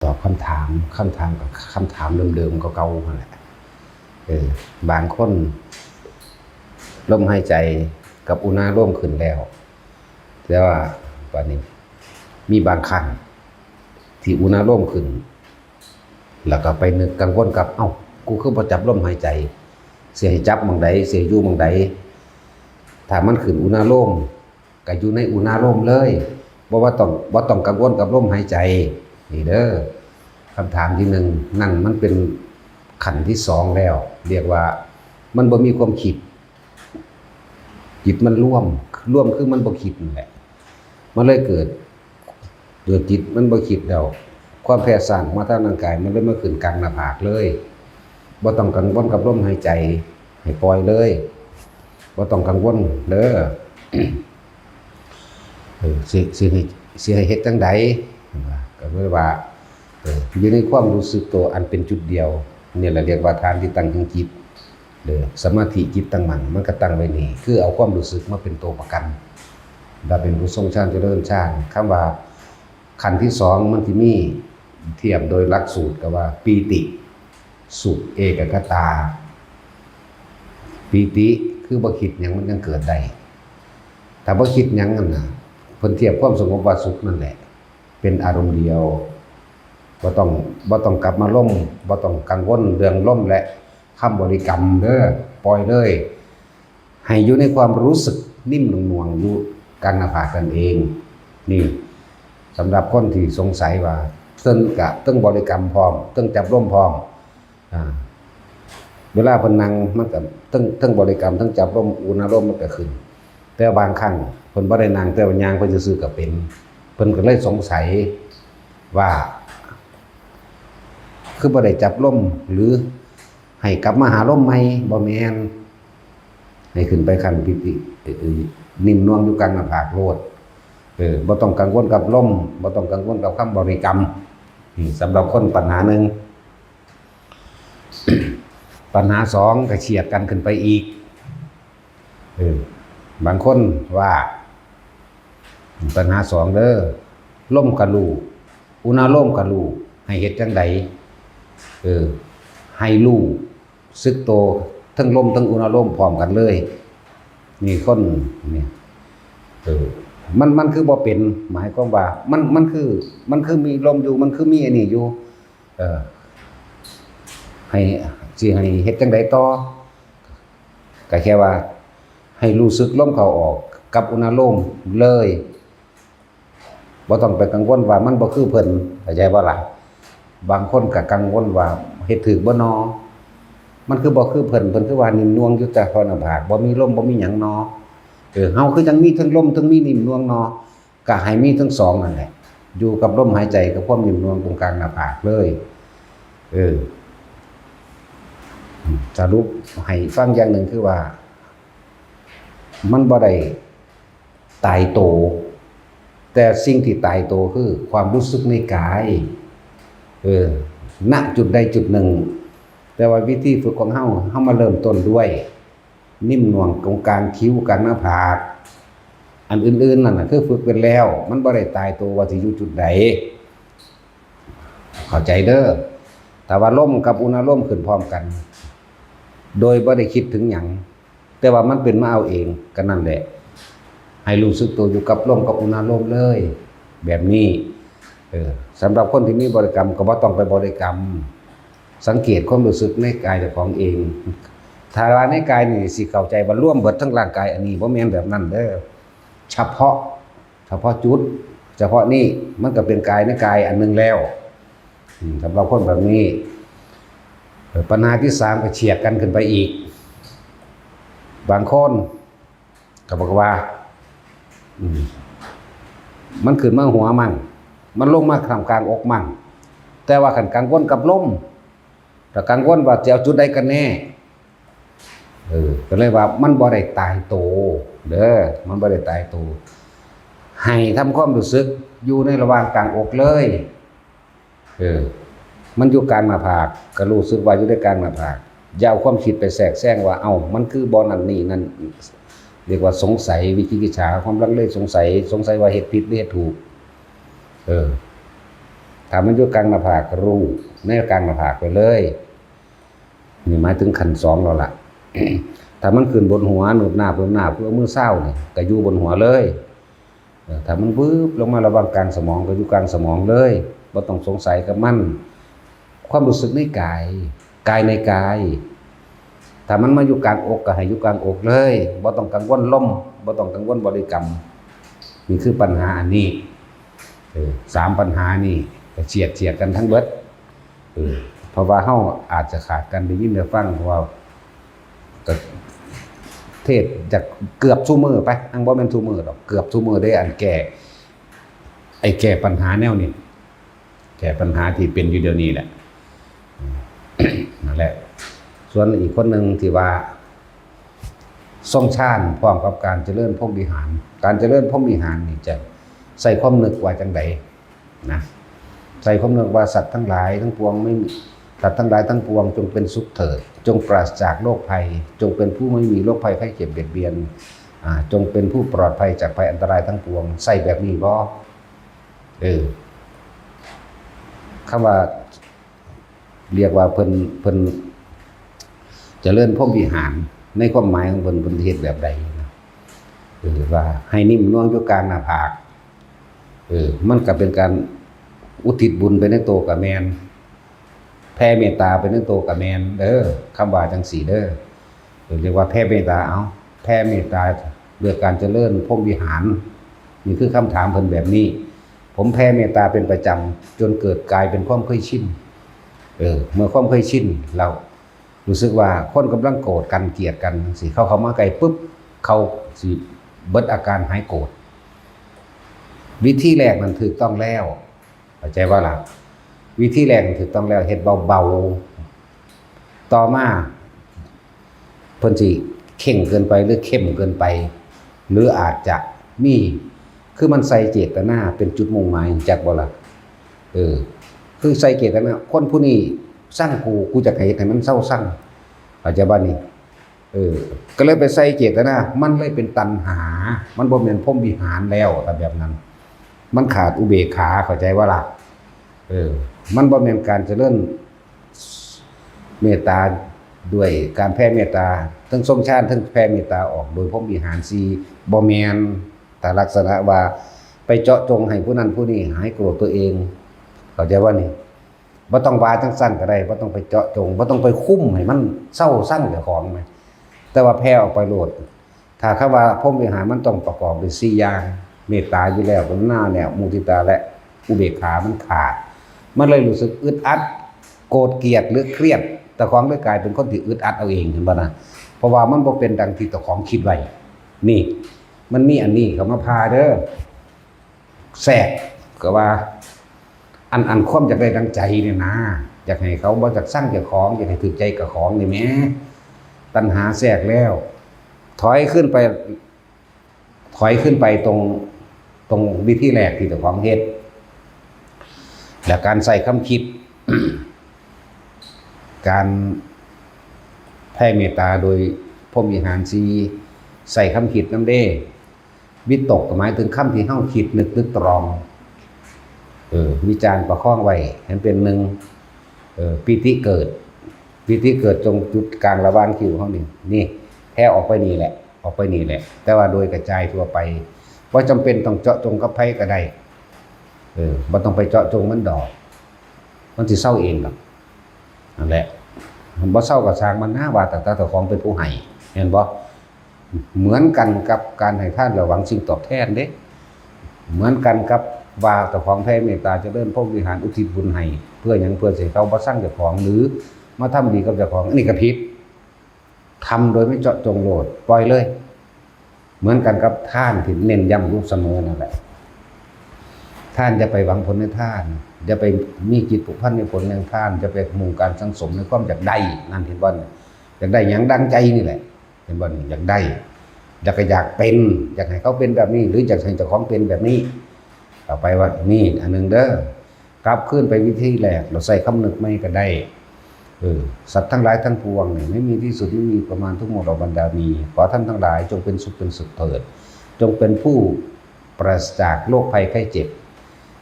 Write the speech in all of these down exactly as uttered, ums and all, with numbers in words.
ตอบคำถาม คำถามกับคำถามเดิมๆเก่าๆนั่นแหละ เออ บางคนลมหายใจกับอุณาโลมขึ้นแล้ว แต่ว่าบัดนี้มีบางครั้งที่อุณาโลมขึ้น แล้วก็ไปนึกกังวลกับ เอ้า กูคือบ่จับลมหายใจ สิให้จับหม่องใด สิให้อยู่หม่องใด ถ้ามันขึ้นอุณาโลม ก็อยู่ในอุณาโลมเลย บ่ว่าต้อง บ่ต้องกังวลกับลมหายใจ นี่เด้อ คำถามที่หนึ่ง นั่นมันเป็นขั้นที่สองแล้ว เรียกว่ามันบ่มีความคิด จิตมันรวม รวมคือมันบ่คิดนั่นแหละ มันเลยเกิด โดยจิตมันบ่คิดแล้ว ความแพ้ซ่านมาทางร่างกาย มันเลยมาขึ้นกลางหน้าผากเลย บ่ต้องกังวลกับลมหายใจ ให้ปล่อยเลย บ่ต้องกังวลเด้อ เออ สิ สิให้ สิให้เฮ็ดจั่งใด เพิ่นว่า ก็เลยว่า เออ อยู่ในความรู้สึกตัวอันเป็นจุดเดียว นี่แหละเรียกว่าฐานที่ตั้งแห่งจิต เด้อ สมาธิจิตตั้งมั่น มันก็ตั้งไว้นี่ คือเอาความรู้สึกมาเป็นตัวประกัน ว่าเป็นผู้ทรงฌานเจริญฌาน คำว่าขั้นที่สองมันสิมี เทียบโดยหลักสูตรก็ว่า ปีติ สุข เอกัคคตา ปีติคือบ่คิดหยังมันยังเกิดได้ ถ้าบ่คิดหยังนั่นน่ะ เพิ่นเทียบความสงบว่าสุขนั่นแหละ เป็นอารมณ์เดียว บ่ต้อง บ่ต้องกลับมาลม บ่ต้องกังวลเรื่องลมและคำบริกรรมเด้อ ปล่อยเลย ให้อยู่ในความรู้สึกนิ่มนวลๆอยู่กลางหน้าผากนั่นเอง นี่ สำหรับคนที่สงสัยว่าเทิงกะ เทิงบริกรรมพร้อม เทิงจับลมพร้อม อ่า เวลาเพิ่นนั่งมันก็เทิง เทิงบริกรรม เทิงจับลม อุณาโลมมันก็ขึ้น แต่บางครั้งเพิ่นบ่ได้นั่ง แต่ว่าย่างไปซื่อๆก็เป็น เพิ่นก็เลยสงสัยว่า คือบ่ได้จับลม หรือให้กลับมาหาลมใหม่ บ่แม่น ให้ขึ้นไปขั้นปีติ เอ่อ นิ่มนวลอยู่กลางหน้าผากโลด เออ บ่ต้องกังวลกับลม บ่ต้องกังวลกับคำบริกรรม นี่สำหรับคนปัญหาหนึ่ง ปัญหาสองก็เฉียดกันขึ้นไปอีก เออ บางคนว่า ปัญหาสองเด้อ ลมกะรู้ อุณาโลมกะรู้ ให้เฮ็ดจั่งใด เออ ให้รู้สึกโต ทั้งลมทั้งอุณาโลมพร้อมกันเลย นี่คน นี่ เออ มัน มันคือบ่เป็น หมายความว่า มัน มันคือ มันคือมีลมอยู่ มันคือมีอันนี้อยู่ เออ ให้ สิให้เฮ็ดจั่งใดต่อ ก็แค่ว่า ให้รู้สึกลมเข้าออกกับอุณาโลมเลย บ่ต้องไปกังวลว่ามันบ่คือเพิ่น เข้าใจบ่ล่ะ บางคนก็กังวลว่าเฮ็ดถูกบ่นอ มันคือบ่คือเพิ่น เพิ่นคือว่านิ่มนวลอยู่แต่เท่าหน้าผาก บ่มีลม บ่มีหยังนอ เออ เฮาคือจั่งมีเทิงลม เทิงมีนิ่มนวลนอ ก็ให้มีทั้งสองนั่นแหละ อยู่กับลมหายใจกับความนิ่มนวลตรงกลางหน้าผากเลย เออ สรุปให้ฟังอย่างหนึ่งคือว่า มันบ่ได้ตายโต แต่สิ่งที่ตายโตคือความรู้สึกในกาย เออ ณ จุดใดจุดหนึ่ง แต่ว่าวิธีฝึกของเฮา เฮามาเริ่มต้นด้วย นิ่มนวลตรงกลางคิ้วกลางหน้าผาก อันอื่นๆนั่นน่ะคือฝึกเป็นแล้ว มันบ่ได้ตายโตว่าสิอยู่จุดใด เข้าใจเด้อ แต่ว่าลมกับอุณาโลมขึ้นพร้อมกัน โดยบ่ได้คิดถึงหยัง แต่ว่ามันเป็นมาเอาเอง ก็นั่นแหละ ให้รู้สึกตัวอยู่กับลมกับอุณาโลมเลย แบบนี้ เออ สำหรับคนที่มีบริกรรมก็บ่ต้องไปบริกรรม สังเกตความรู้สึกในกายเจ้าของเอง ถ้าว่าในกายนี่สิเข้าใจว่ารวมเบิดทั้งร่างกาย อันนี้บ่แม่นแบบนั้นเด้อ เฉพาะ เฉพาะจุด เฉพาะนี่มันก็เป็นกายในกายอันหนึ่งแล้ว อืม สำหรับคนแบบนี้ เอ่อ ปัญหาที่สามก็เฉียดกันขึ้นไปอีก บางคนก็บอกว่า อืม มันขึ้นมาหัวมั่ง มันลงมาท่ามกลางอกมั่ง แต่ว่าคันกังวลกับลม ถ้ากังวลว่าจะเอาจุดใดกันแน่ เออ ก็เลยว่ามันบ่ได้ตายโต เด้อ มันบ่ได้ตายโต ให้ทำความรู้สึกอยู่ในระหว่างกลางอกเลย เออ มันอยู่กลางหน้าผาก ก็รู้สึกว่าอยู่ในกลางหน้าผาก อย่าเอาความคิดไปแทรกแซงว่า เอ้า มันคือบ่นั่นนี่นั่น เรียกว่าสงสัย วิจิกิจฉา ความลังเลสงสัย สงสัยว่าเฮ็ดผิดหรือเฮ็ดถูก เออ ถ้ามันอยู่กลางหน้าผากก็รู้ในกลางหน้าผากไปเลย นี่หมายถึงขั้นสองแล้วล่ะ ถ้ามันขึ้นบนหัวหนุบหนาบหนุบหนาบเพื่อมือเศร้าเนี่ยก็อยู่บนหัวเลย เออ ถ้ามันวืบลงมาระหว่างกลางสมองก็อยู่กลางสมองเลย บ่ต้องสงสัยกับมัน ความรู้สึกในกาย กายในกาย ถ้ามันมาอยู่กลางอกก็ให้อยู่กลางอกเลย บ่ต้องกังวลลม บ่ต้องกังวลบริกรรม นี่คือปัญหาอันนี้ เออ สามปัญหานี่ก็เฉียดเฉียดกันทั้งเบิด เออ เพราะว่าเฮาอาจจะขาดการได้ยินได้ฟัง เพราะว่าก็เทศน์จะเกือบซุมื้อไป ทั้งบ่แม่นซุมื้อดอก เกือบซุมื้อได้อันแก้ ไอ้แก้ปัญหาแนวนี้ แก้ปัญหาที่เป็นอยู่เดี๋ยวนี้แหละ นั่นแหละ ส่วนอีกคนหนึ่งที่ว่า ทรงฌานพร้อมกับการเจริญพรหมวิหาร การเจริญพรหมวิหารนี่จะใส่ความนึกว่าจังใดนะ ใส่ความนึกว่าสัตว์ทั้งหลายทั้งปวงไม่มี สัตว์ทั้งหลายทั้งปวงจงเป็นสุขเถิด จงปราศจากโรคภัย จงเป็นผู้ไม่มีโรคภัยไข้เจ็บเบียดเบียน อ่า จงเป็นผู้ปลอดภัยจากภัยอันตรายทั้งปวง ใส่แบบนี้บ่ เออ คำว่า เรียกว่าเพิ่น เพิ่นเจริญพรหมวิหาร ในความหมายของเพิ่น เพิ่นเฮ็ดแบบใดนะ เออ ว่าให้นิ่มนวลอยู่กลางหน้าผาก เออ มันก็เป็นการอุทิศบุญไปในตัวก็แม่น แผ่เมตตาไปในตัวก็แม่นเด้อ คำว่าจังซี่เด้อ เออ เรียกว่าแผ่เมตตา เอา แผ่เมตตาด้วยการเจริญพรหมวิหาร นี่คือคำถามเพิ่นแบบนี้ ผมแผ่เมตตาเป็นประจำจนเกิดกลายเป็นความเคยชิน เออ เมื่อความเคยชิน เรารู้สึกว่าคนกำลังโกรธกัน เกลียดกันจังซี้ เขาเข้ามาใกล้ปุ๊บ เขาสิเบิดอาการหายโกรธ วิธีแรกนั้นถูกต้องแล้ว เข้าใจบ่ล่ะ วิธีแรกนั้นถูกต้องแล้ว เฮ็ดเบาๆ ต่อมา เพิ่นสิเคร่งเกินไปหรือเข้มเกินไป หรืออาจจะมี คือมันใส่เจตนาเป็นจุดมุ่งหมาย จักบ่ล่ะ เออ คือใส่เจตนา คนผู้นี้ซังกู กูอยากให้เฮ็ดให้มันเซาซัง เข้าใจบ่นี่ เออ ก็เลยไปใส่เจตนา มันเลยเป็นตัณหา มันบ่แม่นพรหมวิหารแล้ว ถ้าแบบนั้น มันขาดอุเบกขา เข้าใจบ่ล่ะ เออ มันบ่แม่นการเจริญเมตตาด้วยการแผ่เมตตา ทั้งทรงฌาน ทั้งแผ่เมตตาออกโดยพรหมวิหารสี่ บ่แม่น แต่ลักษณะว่าไปเจาะจงให้ผู้นั้นผู้นี้หายโกรธตัวเอง เข้าใจบ่นี่ บ่ต้องว่าจังซั่นก็ได้ บ่ต้องไปเจาะจง บ่ต้องไปคุมให้มันเซาซังเจ้าของแหม แต่ว่าแผ่ออกไปโลด ถ้าคำว่าพรหมวิหารมันต้องประกอบด้วยสี่อย่าง เมตตาอยู่แล้ว กรุณาแล้ว มุทิตา และอุเบกขามันขาด มันเลยรู้สึกอึดอัด โกรธเกลียดหรือเครียด เจ้าของเลยกลายเป็นคนที่อึดอัดเอาเอง เห็นบ่นะ เพราะว่ามันบ่เป็นดังที่เจ้าของคิดไว้ นี่ มันมีอันนี้เข้ามาพาเด้อ แทรก ก็ว่า อัน อันความอยากได้ดังใจเนี่ยนะ อยากให้เขาบ่อยากซังเจ้าของ อยากให้ถูกใจเจ้าของนี่แหม ตัณหาแทรกแล้ว ถอยขึ้นไป ถอยขึ้นไปตรง ตรงวิธีแรกที่เจ้าของเฮ็ด และการใส่ความคิด การแผ่เมตตาโดยพรหมวิหารสี่ ใส่ความคิดนำเด้ วิตกก็หมายถึงคำที่เฮาคิดนึกตรึกตรอง เออ วิจารณ์ประคองไว้ให้เป็นหนึ่ง เออ ปีติเกิด ปีติเกิดตรงจุดกลางระหว่างคิ้วเฮานี่ นี่ แผ่ออกไปนี่แหละ ออกไปนี่แหละ แต่ว่าโดยกระจายทั่วไป บ่จำเป็นต้องเจาะจงกับไผก็ได้ เออ บ่ต้องไปเจาะจงมันดอก มันสิเซาเองดอก นั่นแหละ บ่เซาก็ซ่างมันนะ ว่าแต่เจ้าของเป็นผู้ให้ เห็นบ่ เหมือนกันกับการให้ทานแล้วหวังสิ่งตอบแทนเด้ เหมือนกันกับว่าเจ้าของแผ่เมตตาเจริญพรหมวิหารอุทิศบุญให้ เพื่อหยัง เพื่อสิให้เขาบ่ซังเจ้าของ หรือมาทำดีกับเจ้าของ อันนี้ก็ผิด ทำโดยไม่เจาะจงโลด ปล่อยเลย เหมือนกันกับทานที่เน้นย้ำอยู่เสมอนั่นแหละ ทานอย่าไปหวังผลในทาน อย่าไปมีจิตผูกพันในผลแห่งทาน อย่าไปมุ่งการสั่งสมในความอยากได้ นั่นเห็นบ่ อยากได้หยังดังใจนี่แหละ เห็นบ่ อยากได้ อยากก็อยากเป็น อยากให้เขาเป็นแบบนี้ หรืออยากให้เจ้าของเป็นแบบนี้ ต่อไปว่านี่อันหนึ่งเด้อ กลับคืนไปวิธีแรก เราใส่คำนึกใหม่ก็ได้ เออ สัตว์ทั้งหลายทั้งปวงเนี่ยไม่มีที่สุด ไม่มีประมาณ ทุกหมดเหล่าบรรดามี ขอท่านทั้งหลายจงเป็นสุขเป็นสุขเถิด จงเป็นผู้ปราศจากโรคภัยไข้เจ็บ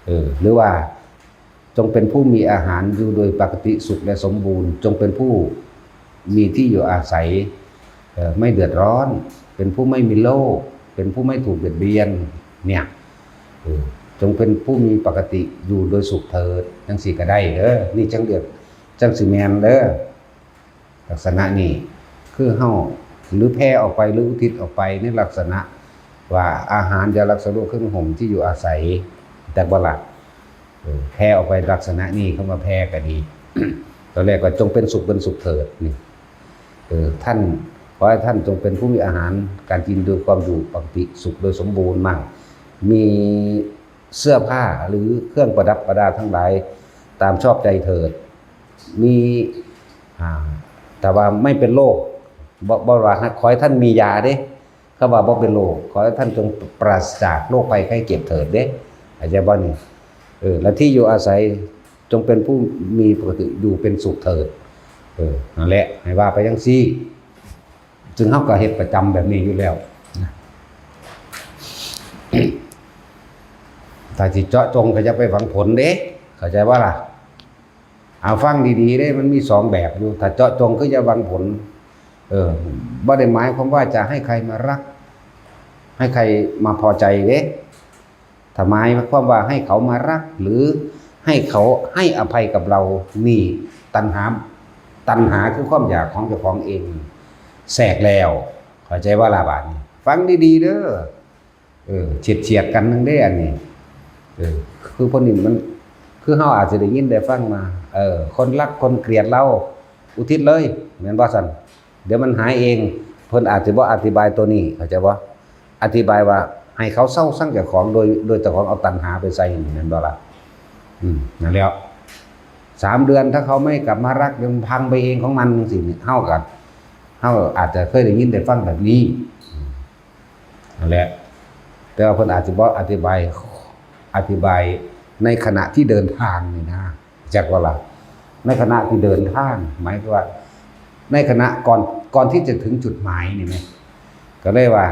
เออ หรือว่า จงเป็นผู้มีอาหารอยู่โดยปกติสุขและสมบูรณ์ จงเป็นผู้มีที่อยู่อาศัย เอ่อ ไม่เดือดร้อน เป็นผู้ไม่มีโรค เป็นผู้ไม่ถูกเบียดเบียน เนี่ย เออ จงเป็นผู้มีปกติอยู่โดยสุขเถิด จังสิก็ได้เด้อ นี่จังเรียก จังสิแม่นเด้อ ลักษณะนี้ คือเฮา หรือแผ่ออกไป หรืออุทิศออกไปในลักษณะว่า อาหาร ยารักษาโรค เครื่องนุ่งห่ม ที่อยู่อาศัย จักบ่ล่ะ เออ แผ่ออกไปลักษณะนี้ คำว่าแผ่ก็ดี ตอนแรกก็ จงเป็นสุขเป็นสุขเถิด นี่ เออ ท่าน ขอให้ท่านจงเป็นผู้มีอาหารการกินโดยความอยู่ปกติสุขโดยสมบูรณ์มั่ง มีเสื้อผ้าหรือเครื่องประดับประดาทั้งหลายตามชอบใจเถิด มี อ่า แต่ว่าไม่เป็นโรค บ่ บ่ว่า ขอให้ท่านมียาเด้ คำว่าบ่เป็นโรค ขอให้ท่านจงปราศจากโรคภัยไข้เจ็บเถิดเด้ เข้าใจบ่นี่ เออ และที่อยู่อาศัยจงเป็นผู้มีปกติอยู่เป็นสุขเถิด เออ นั่นแหละ ให้ว่าไปจังซี่ ซึ่งเฮาก็เฮ็ดประจำแบบนี้อยู่แล้วนะ ถ้าสิเจาะจงก็อย่าไปหวังผลเด้ เข้าใจบ่ล่ะ เอาฟังดีๆเด้ มันมีสองแบบอยู่ ถ้าเจาะจงคืออย่าหวังผล เออ บ่ได้หมายความว่าจะให้ใครมารัก ให้ใครมาพอใจเด้ ถ้าหมายความว่าให้เขามารัก หรือให้เขาให้อภัยกับเรา นี่ตัณหา ตัณหาคือความอยากของเจ้าของเอง แทรกแล้ว เข้าใจบ่ล่ะบาดนี้ ฟังดีๆเด้อ เออ เฉียดๆกันหนึ่งเด้ อันนี้ เออ คือพวกนี้มัน คือเฮาอาจจะได้ยินได้ฟังมา เออ คนรักคนเกลียดเรา อุทิศเลย แม่นบ่ซั่น เดี๋ยวมันหายเอง เพิ่นอาจจะบ่อธิบายตัวนี้ เข้าใจบ่ อธิบายว่าให้เขาเซาซังเจ้าของ โดย โดยเจ้าของเอาตัณหาไปใส่ แม่นบ่ล่ะ อืม นั่นแหละ สามเดือนถ้าเขาไม่กลับมารัก เดี๋ยวมันพังไปเองของมันจังซี้นี่ เฮาก็ เฮาอาจจะเคยได้ยินได้ฟังแบบนี้ อืม นั่นแหละ แต่ว่าเพิ่นอาจสิบ่อธิบาย อธิบายในขณะที่เดินทางนี่นะ จักบ่ล่ะ ในขณะที่เดินทาง หมายความว่า ในขณะก่อน ก่อนที่จะถึงจุดหมายนี่แหม ก็เลยว่า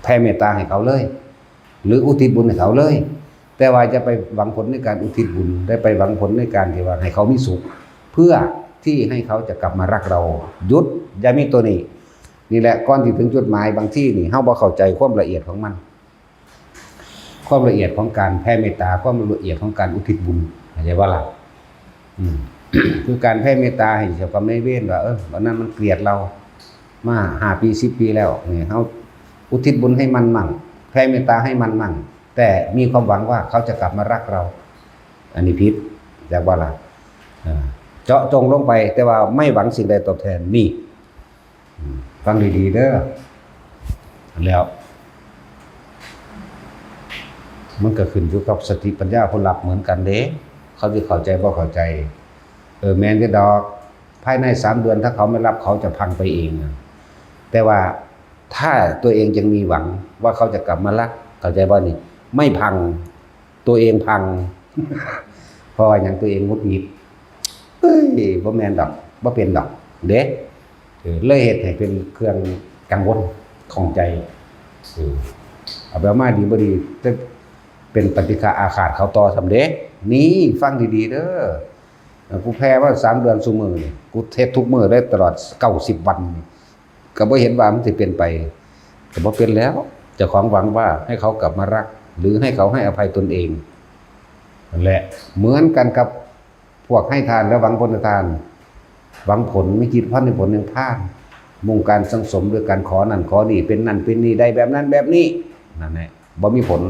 แผ่เมตตาให้เขาเลย หรืออุทิศบุญให้เขาเลย แต่ว่าอย่าไปหวังผลในการอุทิศบุญ ได้ไปหวังผลในการที่ว่าให้เขามีสุข เพื่อที่ให้เขาจะกลับมารักเรา หยุด อย่ามีตัวนี้ นี่แหละ ก่อนที่ถึงจุดหมาย บางทีนี่ เฮาบ่เข้าใจความละเอียดของมัน ความละเอียดของการแผ่เมตตา ความละเอียดของการอุทิศบุญ เข้าใจบ่ล่ะ อืม คือการแผ่เมตตาให้เจ้ากรรมนายเวรว่า เออ วันนั้นมันเกลียดเรามาห้าปี สิบปีแล้ว นี่ เฮาอุทิศบุญให้มันมั่ง แผ่เมตตาให้มันมั่ง แต่มีความหวังว่าเขาจะกลับมารักเรา อันนี้ผิด จักบ่ล่ะ อ่า เจาะจงลงไป แต่ว่าไม่หวังสิ่งใดตอบแทน นี่ อืม ฟังดีๆเด้อ แล้ว มันก็ขึ้นอยู่กับสติปัญญาผู้รับเหมือนกันเด้ เขาสิเข้าใจบ่เข้าใจ เออ แม่นอยู่ดอก ภายในสามเดือนถ้าเขาไม่รับ เขาจะพังไปเองนะ แต่ว่าถ้าตัวเองยังมีหวังว่าเขาจะกลับมารัก เข้าใจบ่นี่ ไม่พัง ตัวเองพัง เพราะว่าหยัง ตัวเองหงุดหงิด เอ้ย บ่แม่นดอก บ่เป็นดอก เด้ เออ เลยเฮ็ดให้เป็นเครื่องกังวลข้องใจ เออ เอาไปเอามาดีบ่ดี จะเป็นปฏิฆะอาฆาตเขาต่อซ้ำเด้ นี่ ฟังดีๆเด้อ เออ กูแผ่มาสามเดือนซุมื้อนี่ กูเฮ็ดทุกมื้อได้ตลอดเก้าสิบวันนี่ ก็บ่เห็นว่ามันสิเป็นไป ก็บ่เป็นแล้ว เจ้าของหวังว่าให้เขากลับมารัก หรือให้เขาให้อภัยตนเอง นั่นแหละ เหมือนกันกับพวกให้ทานและหวังผลทาน หวังผล มีจิตพันในผลแห่งทาน มุ่งการสั่งสมด้วยการขอนั่นขอนี่ เป็นนั่นเป็นนี่ ได้แบบนั้นแบบนี้ นั่นแหละ บ่มีผล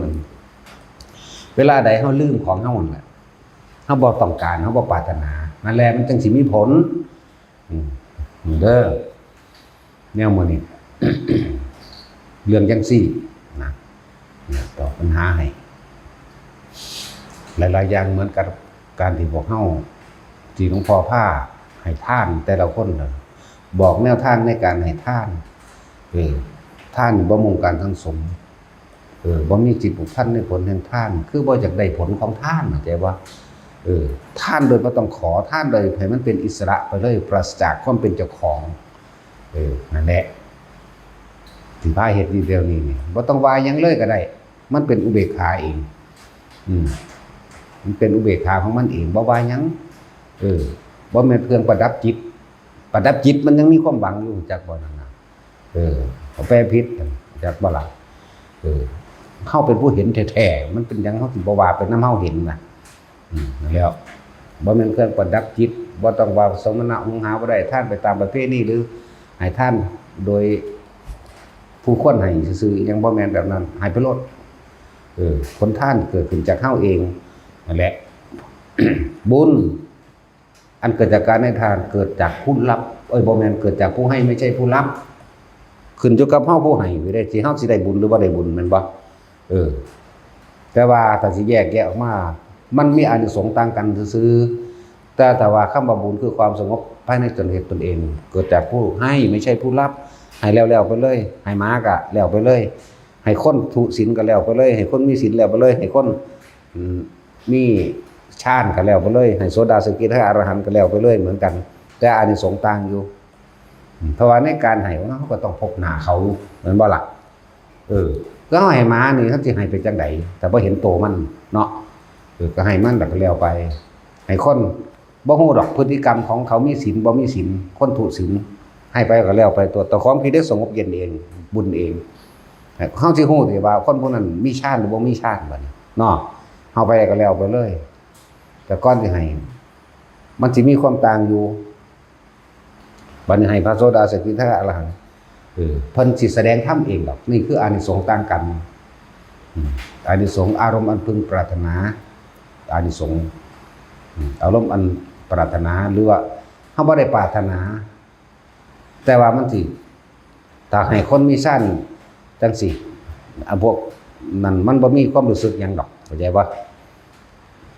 เวลาใดเฮาลืมของเฮานั่นแหละ เฮาบ่ต้องการ เฮาบ่ปรารถนา นั่นแหละ มันจังสิมีผล อืม เด้อ แนวมื้อนี้ เรื่องจังซี่นะ นะ ตอบปัญหาให้ หลายๆอย่างเหมือนกับการที่พวกเฮา ที่หลวงพ่อพาให้ทานแต่ละคนน่ะ บอกแนวทางในการให้ทาน เออ ทานนี่บ่มุ่งการสั่งสม เออ บ่มีจิตผูกพันในผลแห่งทาน คือบ่อยากได้ผลของทาน เข้าใจบ่ เออ ทานโดยบ่ต้องขอ ทานโดยให้มันเป็นอิสระไปเลย ปราศจากความเป็นเจ้าของ เออ นั่นแหละ สิพาเฮ็ดอยู่เดี๋ยวนี้นี่ บ่ต้องว่าหยังเลยก็ได้ มันเป็นอุเบกขาเอง อืม มันเป็นอุเบกขาของมันเอง บ่ว่าหยัง เออ บ่แม่นเครื่องประดับจิต ประดับจิตมันยังมีความหวังอยู่ จักบ่นั่นน่ะ เออ เขาแปลผิด จักบ่ล่ะ เออ เฮาเป็นผู้เห็นแท้ๆ มันเป็นหยังเฮาสิบ่ว่าไปนำเฮาเห็นน่ะ อืม นั่นแหล้ว บ่แม่นเครื่องประดับจิต บ่ต้องว่าสมณะหุงหาบ่ได้ ทานไปตามประเพณี หรือให้ทานโดยผู้ควรให้ซื่อๆ ยังบ่แม่นแบบนั้น ให้ไปโลด เออ ผลทานเกิดขึ้นจากเฮาเองนั่นแหละ บุญอันเกิดจากการให้ทานเกิดจากผู้รับ เอ้ย บ่แม่นเกิดจากผู้ให้ ไม่ใช่ผู้รับ ขึ้นอยู่กับเฮาผู้ให้อยู่เด้ สิเฮาสิได้บุญหรือบ่ได้บุญ แม่นบ่ เออ แต่ว่าถ้าสิแยกแยะออกมา มันมีอานิสงส์ต่างกันซื่อๆ แต่ถ้าว่าคำว่าบุญคือความสงบภายในตนเหตุตนเอง เกิดจากผู้ให้ ไม่ใช่ผู้รับ ให้แล้วๆ ไปเลย ให้หมาก็แล้วไปเลย ให้คนทุศีลก็แล้วไปเลย ให้คนมีศีลแล้วไปเลย ให้คน อืม มีฌานก็แล้วไปเลย ให้โสดาสกิทาคาอรหันต์ก็แล้วไปเลยเหมือนกัน แต่อานิสงส์ต่างอยู่ อืม เพราะว่าในการให้ของเฮาก็ต้องพบหน้าเขา แม่นบ่ล่ะ เออ ก็เฮาให้หมานี่ เฮาสิให้ไปจั่งใด แต่บ่เห็นโตมันเนาะ เออ ก็ให้มันแล้วก็แล้วไป ให้คนบ่ฮู้ดอกพฤติกรรมของเขามีศีลบ่มีศีล คนทุศีล ให้ไปก็แล้วไปตัว แต่ของผิดได้สงบเย็นเอง บุญเอง เฮาสิฮู้ติว่าคนผู้นั้นมีฌานหรือบ่มีฌานบัดนี้เนาะ เฮาไปก็แล้วไปเลย แต่ก่อนสิให้ มันสิมีความต่างอยู่ บัดนี้ให้พระโสดาสกิทาคาอรหันต์ เออ เพิ่นสิแสดงธรรมเองดอก นี่คืออานิสงส์ต่างกัน อืม อานิสงส์อารมณ์อันพึงปรารถนา อานิสงส์ อืม อารมณ์อันปรารถนา หรือว่าเฮาบ่ได้ปรารถนา แต่ว่ามันสิ ถ้าให้คนมีฌานจั่งซี้ อ่ะ พวกนั้นมันบ่มีความรู้สึกหยังดอก เข้าใจบ่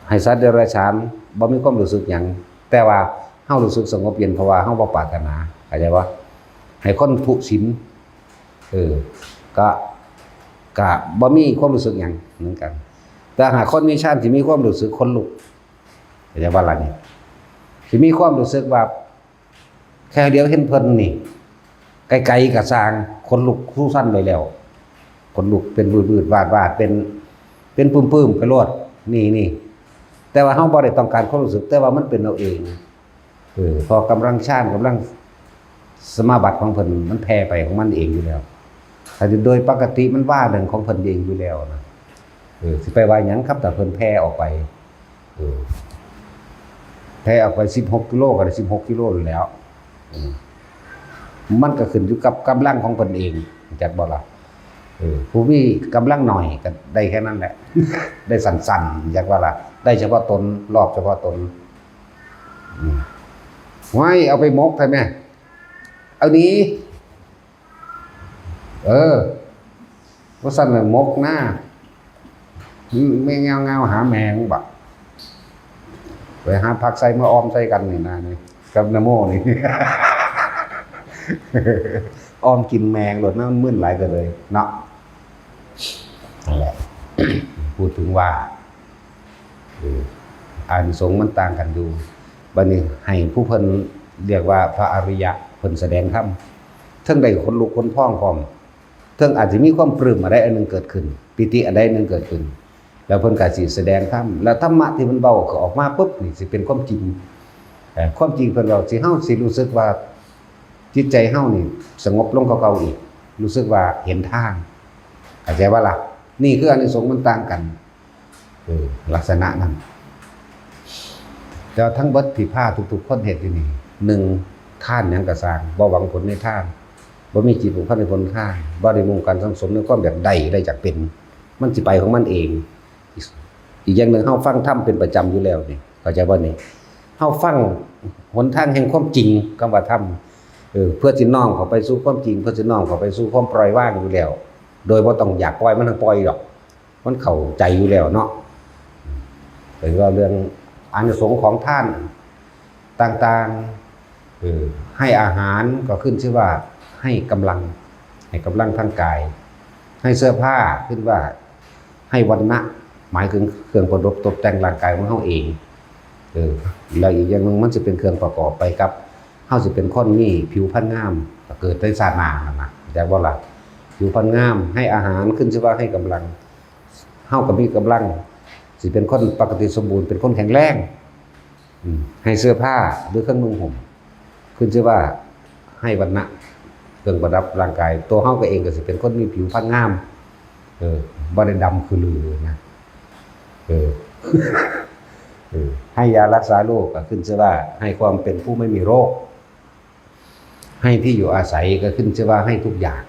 ให้สัตว์เดรัจฉานบ่มีความรู้สึกหยัง แต่ว่าเฮารู้สึกสงบเย็น เพราะว่าเฮาบ่ปรารถนา เข้าใจบ่ ให้คนทุศีล เออ ก็ ก็บ่มีความรู้สึกหยังเหมือนกัน แต่หากคนมีฌานสิมีความรู้สึกขนลุก เข้าใจบ่ล่ะนี่ สิมีความรู้สึกว่า แค่เดียวเห็นเพิ่นนี่ ไกลๆก็ซ่าง ขนลุกสู้สั่นไปแล้ว ขนลุกเป็นวืดๆวาดๆ เป็น เป็นปื้มๆไปโลด นี่นี่ แต่ว่าเฮาบ่ได้ต้องการความรู้สึก แต่ว่ามันเป็นเอาเอง เออ เพราะกำลังฌาน กำลังสมาบัติของเพิ่นมันแผ่ไปของมันเองอยู่แล้ว แต่โดยปกติมันว่าเรื่องของเพิ่นเองอยู่แล้วนะ เออ สิไปว่าหยังครับ แต่เพิ่นแผ่ออกไป เออ แผ่ออกไปสิบหกกิโลก็ได้สิบหกกิโลอยู่แล้ว อืม มันก็ขึ้นอยู่กับกำลังของเพิ่นเอง จักบ่ล่ะ เออ ผู้มีกำลังหน่อยก็ได้แค่นั้นแหละ ได้สั้นๆ จักว่าล่ะ ได้เฉพาะตน รอบเฉพาะตน อืม ไว้เอาไปหมกใช่ไหม เอานี้ เออ ว่าสั่นน่ะหมกหน้า อืม แม่งเงาๆ หาแมงบัก ไปหาผักใส่มาออมใส่กันนี่นะนี่ กับนโมนี่ ออมกินแมงโลดนะ มันมึนหลายก็เลยเนาะ นั่นแหละ พูดถึงว่า เออ อานิสงส์มันต่างกันอยู่ บัดนี้ให้ผู้เพิ่นเรียกว่าพระอริยะ เพิ่นแสดงธรรม เทิงได้ขนลุกขนพองพร้อม เทิงอาจสิมีความปลื้มอันใดอันหนึ่งเกิดขึ้น ปีติอันใดอันหนึ่งเกิดขึ้น แล้วเพิ่นก็สิแสดงธรรม แล้วธรรมะที่เพิ่นเว้าก็ออกมาปุ๊บนี่สิเป็นความจริง เอ่อ ความจริงเพิ่นเว้า สิเฮาสิรู้สึกว่าจิตใจเฮานี่สงบลงกว่าเก่าอีก รู้สึกว่าเห็นทาง เข้าใจบ่ล่ะ นี่คืออานิสงส์มันต่างกัน เออ ลักษณะนั้น แต่ว่าทั้งเบิดที่พาทุกๆคนเฮ็ดอยู่นี่ หนึ่ง ทานหยังก็ซ่าง บ่หวังผลในทาน บ่มีจิตผูกพันในผลทาน บ่ได้มุ่งการสั่งสมในความอยากได้ ได้อยากเป็น มันสิไปของมันเอง อีกอย่างหนึ่ง เฮาฟังธรรมเป็นประจำอยู่แล้วนี่ เข้าใจบ่นี่ เฮาฟังหนทางแห่งความจริง คำว่าธรรม เออ เพื่อสิน้อมเข้าไปสู่ความจริง เพื่อสิน้อมเข้าไปสู่ความปล่อยวางอยู่แล้ว โดยบ่ต้องอยากปล่อย มันทั้งปล่อยดอก มันเข้าใจอยู่แล้วเนาะ เป็นว่าเรื่องอานิสงส์ของทานต่างๆ เออ ให้อาหารก็ขึ้นชื่อว่าให้กำลัง ให้กำลังทางกาย ให้เสื้อผ้าขึ้นว่าให้วรรณะ หมายถึงเครื่องประดับตกแต่งร่างกายของเฮาเอง เออ แล้วอีกอย่างหนึ่งมันสิเป็นเครื่องประกอบไปกับ เฮาสิเป็นคนมีผิวพรรณงาม ก็เกิดในชาติหน้านั่นนะ เข้าใจบ่ล่ะ ผิวพรรณงาม ให้อาหารขึ้นชื่อว่าให้กำลัง เฮาก็มีกำลัง สิเป็นคนปกติสมบูรณ์ เป็นคนแข็งแรง อืม ให้เสื้อผ้าหรือเครื่องนุ่งห่ม ขึ้นชื่อว่าให้วรรณะ เครื่องประดับร่างกาย ตัวเฮาก็เองก็สิเป็นคนมีผิวพรรณงาม เออ บ่ได้ดำคือลือนะ เออ เออ ให้ยารักษาโรคก็ขึ้นชื่อว่าให้ความเป็นผู้ไม่มีโรค ให้ที่อยู่อาศัยก็ขึ้นชื่อว่าให้ทุกอย่าง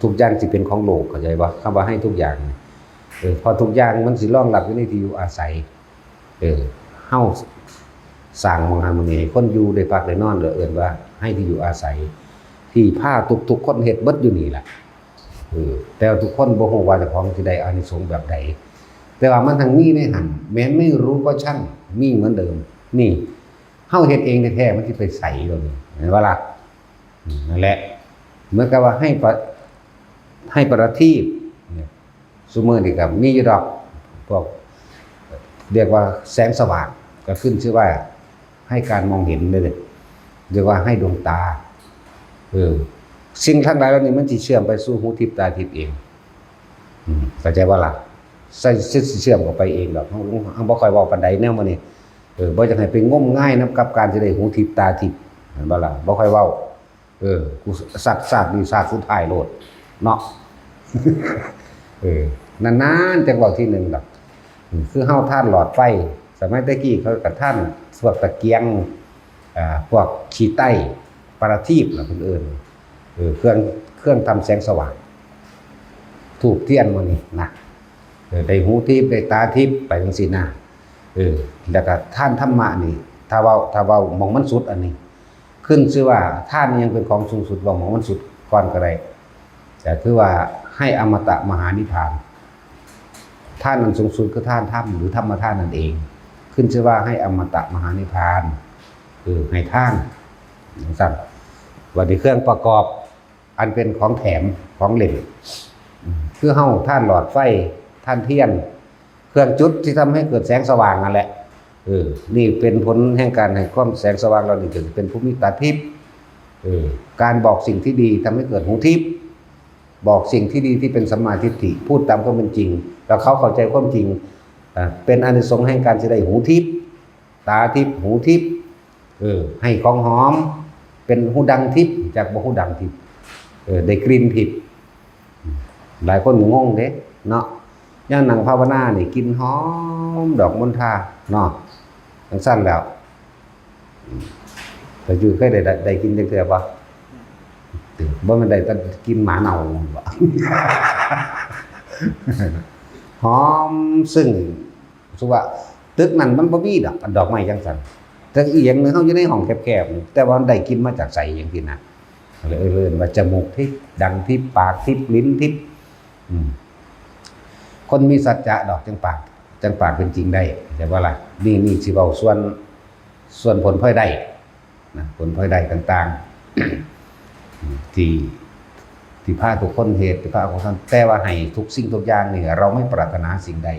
ทุกอย่างสิเป็นของโลก เข้าใจบ่ คำว่าให้ทุกอย่างนี่ เออ เพราะทุกอย่างมันสิรองรับอยู่ในที่อยู่อาศัย เออ เฮาสร้างหม้องหั้นหม้องนี้ให้คนอยู่ได้พักได้นอน ก็เอิ้นว่าให้ที่อยู่อาศัย ที่พาทุกๆคนเฮ็ดเบิดอยู่นี่ล่ะ เออ แต่ว่าทุกคนบ่ฮู้ว่าเจ้าของสิได้อานิสงส์แบบใด แต่ว่ามันทั้งมีในหั้น แม้ไม่รู้ก็ช่าง มีเหมือนเดิม นี่ เฮาเฮ็ดเองแท้ๆ มันสิไปไส ตรงนี้ เห็นบ่ล่ะ อืม นั่นแหละ เหมือนกับว่าให้ประ ให้ประทีปเนี่ย ซุมื้อนี่ก็มีอยู่ดอก พวก เรียกว่าแสงสว่าง ก็ขึ้นชื่อว่าให้การมองเห็นเลย เรียกว่าให้ดวงตา เออ สิ่งทั้งหลายเหล่านี้มันสิเชื่อมไปสู่หูทิพย์ตาทิพย์เอง อืม เข้าใจบ่ล่ะ ใส่ สิเชื่อมเข้าไปเองดอก เฮา เฮาบ่ค่อยเว้าปานใดแนวมื้อนี้ เออ บ่อยากให้ไปงมงายนำกับการสิได้หูทิพย์ตาทิพย์ เห็นบ่ล่ะ บ่ค่อยเว้า เออ กูสัก สักนี่สักสุดท้ายโลด เนาะ เออ นานๆ จักเว้าทีหนึ่งดอก อืม คือเฮาทานหลอดไฟ สมัยแต่กี้เขาก็ทานพวกตะเกียง อ่า พวกขี้ไต้ ประทีปน่ะเพิ่นเอิ้น เออ เครื่อง เครื่องทำแสงสว่าง ธูปเทียนหมู่นี้นะ เออ ได้หูทิพย์ ได้ตาทิพย์ ไปจั่งซี้นะ เออ แล้วก็ทานธรรมะนี่ ถ้าเว้า ถ้าเว้าหม่องมันสุดอันนี้ ขึ้นชื่อว่าทานนี่ยังเป็นของสูงสุด เว้าหม่องมันสุดก่อนก็ได้ แต่คือว่าให้อมตะมหานิพพาน ทานอันสูงสุดคือทานธรรม หรือธรรมทานนั่นเอง ขึ้นชื่อว่าให้อมตะมหานิพพาน คือให้ทาน จั่งซั้น บัดนี้เครื่องประกอบ อันเป็นของแถม ของเล่น อืม คือเฮาทานหลอดไฟ ทานเทียน เครื่องจุดที่ทำให้เกิดแสงสว่างนั่นแหละ เออ นี่เป็นผลแห่งการให้ความแสงสว่างเหล่านี้ ก็คือเป็นผู้มีตาทิพย์ เออ การบอกสิ่งที่ดีทำให้เกิดหูทิพย์ บอกสิ่งที่ดีที่เป็นสัมมาทิฏฐิ พูดตามความเป็นจริง แล้วเขาเข้าใจความจริง อ่า เป็นอานิสงส์แห่งการสิได้หูทิพย์ ตาทิพย์ หูทิพย์ เออ ให้ของหอม เป็นฮูดังทิพย์ จักบ่ฮูดังทิพย์ เออ ได้กลิ่นทิพย์ หลายคนงงเด้เนาะ ย่างนั่งภาวนานี่กลิ่นหอมดอกมณฑาเนาะ จั่งซั้นแล้ว แต่อยู่เคยได้ ได้ ได้กลิ่นจักเทื่อบ่ บ่แม่นได้แต่กลิ่นหมาเน่าบ่ หอมซึ่ง รู้สึกว่าตึกนั้นมันบ่มีดอก ดอกไม้จั่งซั้น แต่อีหยังหนึ่งเฮาอยู่ในห้องแคบๆ แต่ว่ามันได้กลิ่นมาจากไสจั่งซี้นะ เลยเอิ้นว่าจมูกทิพย์ ดังทิพย์ ปากทิพย์ ลิ้นทิพย์ อืม คนมีสัจจะดอกจั่งปาก จั่งปากเป็นจริงได้ เข้าใจบ่ล่ะ นี่ นี่สิเว้าส่วน ส่วนผลพลอยได้นะ ผลพลอยได้ต่างๆ ที่ ที่พาทุกคนเฮ็ด ที่พาทุกคน แต่ว่าให้ทุกสิ่งทุกอย่างนี่ เราไม่ปรารถนาสิ่งใด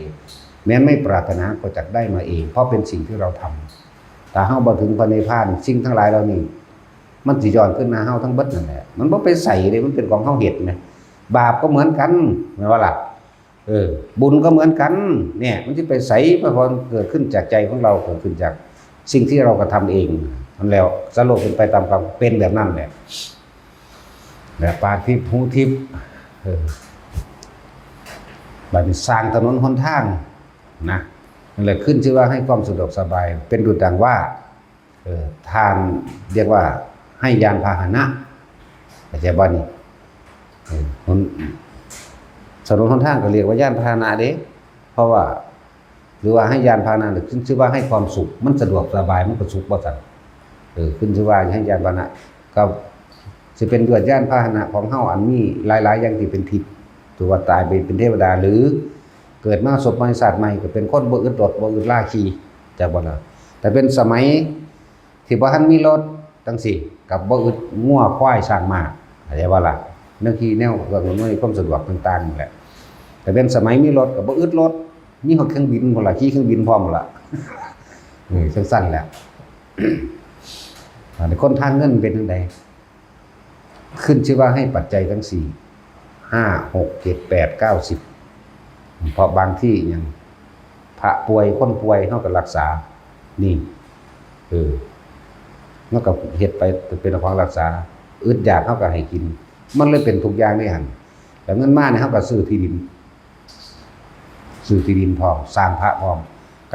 แม้นไม่ปรารถนาก็จักได้มาเอง เพราะเป็นสิ่งที่เราทำ ถ้าเฮาบ่ถึงพระนิพพาน สิ่งทั้งหลายเหล่านี้ มันสิย้อนคืนหาเฮาทั้งเบิดนั่นแหละ มันบ่ไปไสเด้ มันเป็นของเฮาเฮ็ดแหม บาปก็เหมือนกัน แม่นบ่ล่ะ เออ บุญก็เหมือนกัน เนี่ย มันสิไปไส เพราะมันเกิดขึ้นจากใจของเรา เกิดขึ้นจากสิ่งที่เรากระทำเอง นั่นแล้ว สโลกเป็นไปตามความเป็นแบบนั้นแหละ แบบตาทิพย์ หูทิพย์ เออ บัดนี้สร้างถนนหนทางนะ นั่นแหละขึ้นชื่อว่าให้ความสะดวกสบาย เป็นดุจดังว่า เออ ทานเรียกว่าให้ยานพาหนะ เข้าใจบ่นี่ เออ หน ถนนหนทางก็เรียกว่ายานพาหนะเด้ เพราะว่า หรือว่าให้ยานพาหนะ หรือขึ้นชื่อว่าให้ความสุข มันสะดวกสบาย มันก็สุขบ่ซั่น เออ ขึ้นชื่อว่าให้ยานพาหนะ ก็สิเป็นด้วยยานพาหนะของเฮาอันมีหลายๆอย่างที่เป็นทิพย์ ถือว่าตายไปเป็นเทวดา หรือเกิดมาสบใหม่ชาติใหม่ก็เป็นคนบ่อึดรถ บ่อึดลาขี่ จักบ่ล่ะ แต่เป็นสมัย ที่บ่ทันมีรถจั่งซี้ กับบ่อึดงัวควายช้างม้า เข้าใจบ่ล่ะ แนวขี่แนวเครื่องอำนวยความสะดวกต่างๆนั่นแหละ แต่เป็นสมัยมีรถก็บ่อึดรถ มีฮอดเครื่องบินพุ้นล่ะ ขี่เครื่องบินพร้อมพุ้นล่ะ เออ จั่งซั้นแหละ อันนี้คนทางเงินเป็นจั่งใด ขึ้นชื่อว่าให้ปัจจัยทั้งสี่ ห้า หก เจ็ด แปด เก้า สิบ เพราะบางที่ยังพ พระป่วยคนป่วยเฮาก็รักษา นี่ เออ มันก็เฮ็ดไปเป็นของรักษา อึดอยากเฮาก็ให้กิน มันเลยเป็นทุกอย่างในหั่น แล้วเงินมาเนี่ยเฮาก็ซื้อที่ดิน ซื้อที่ดินพร้อม สร้างพระพร้อม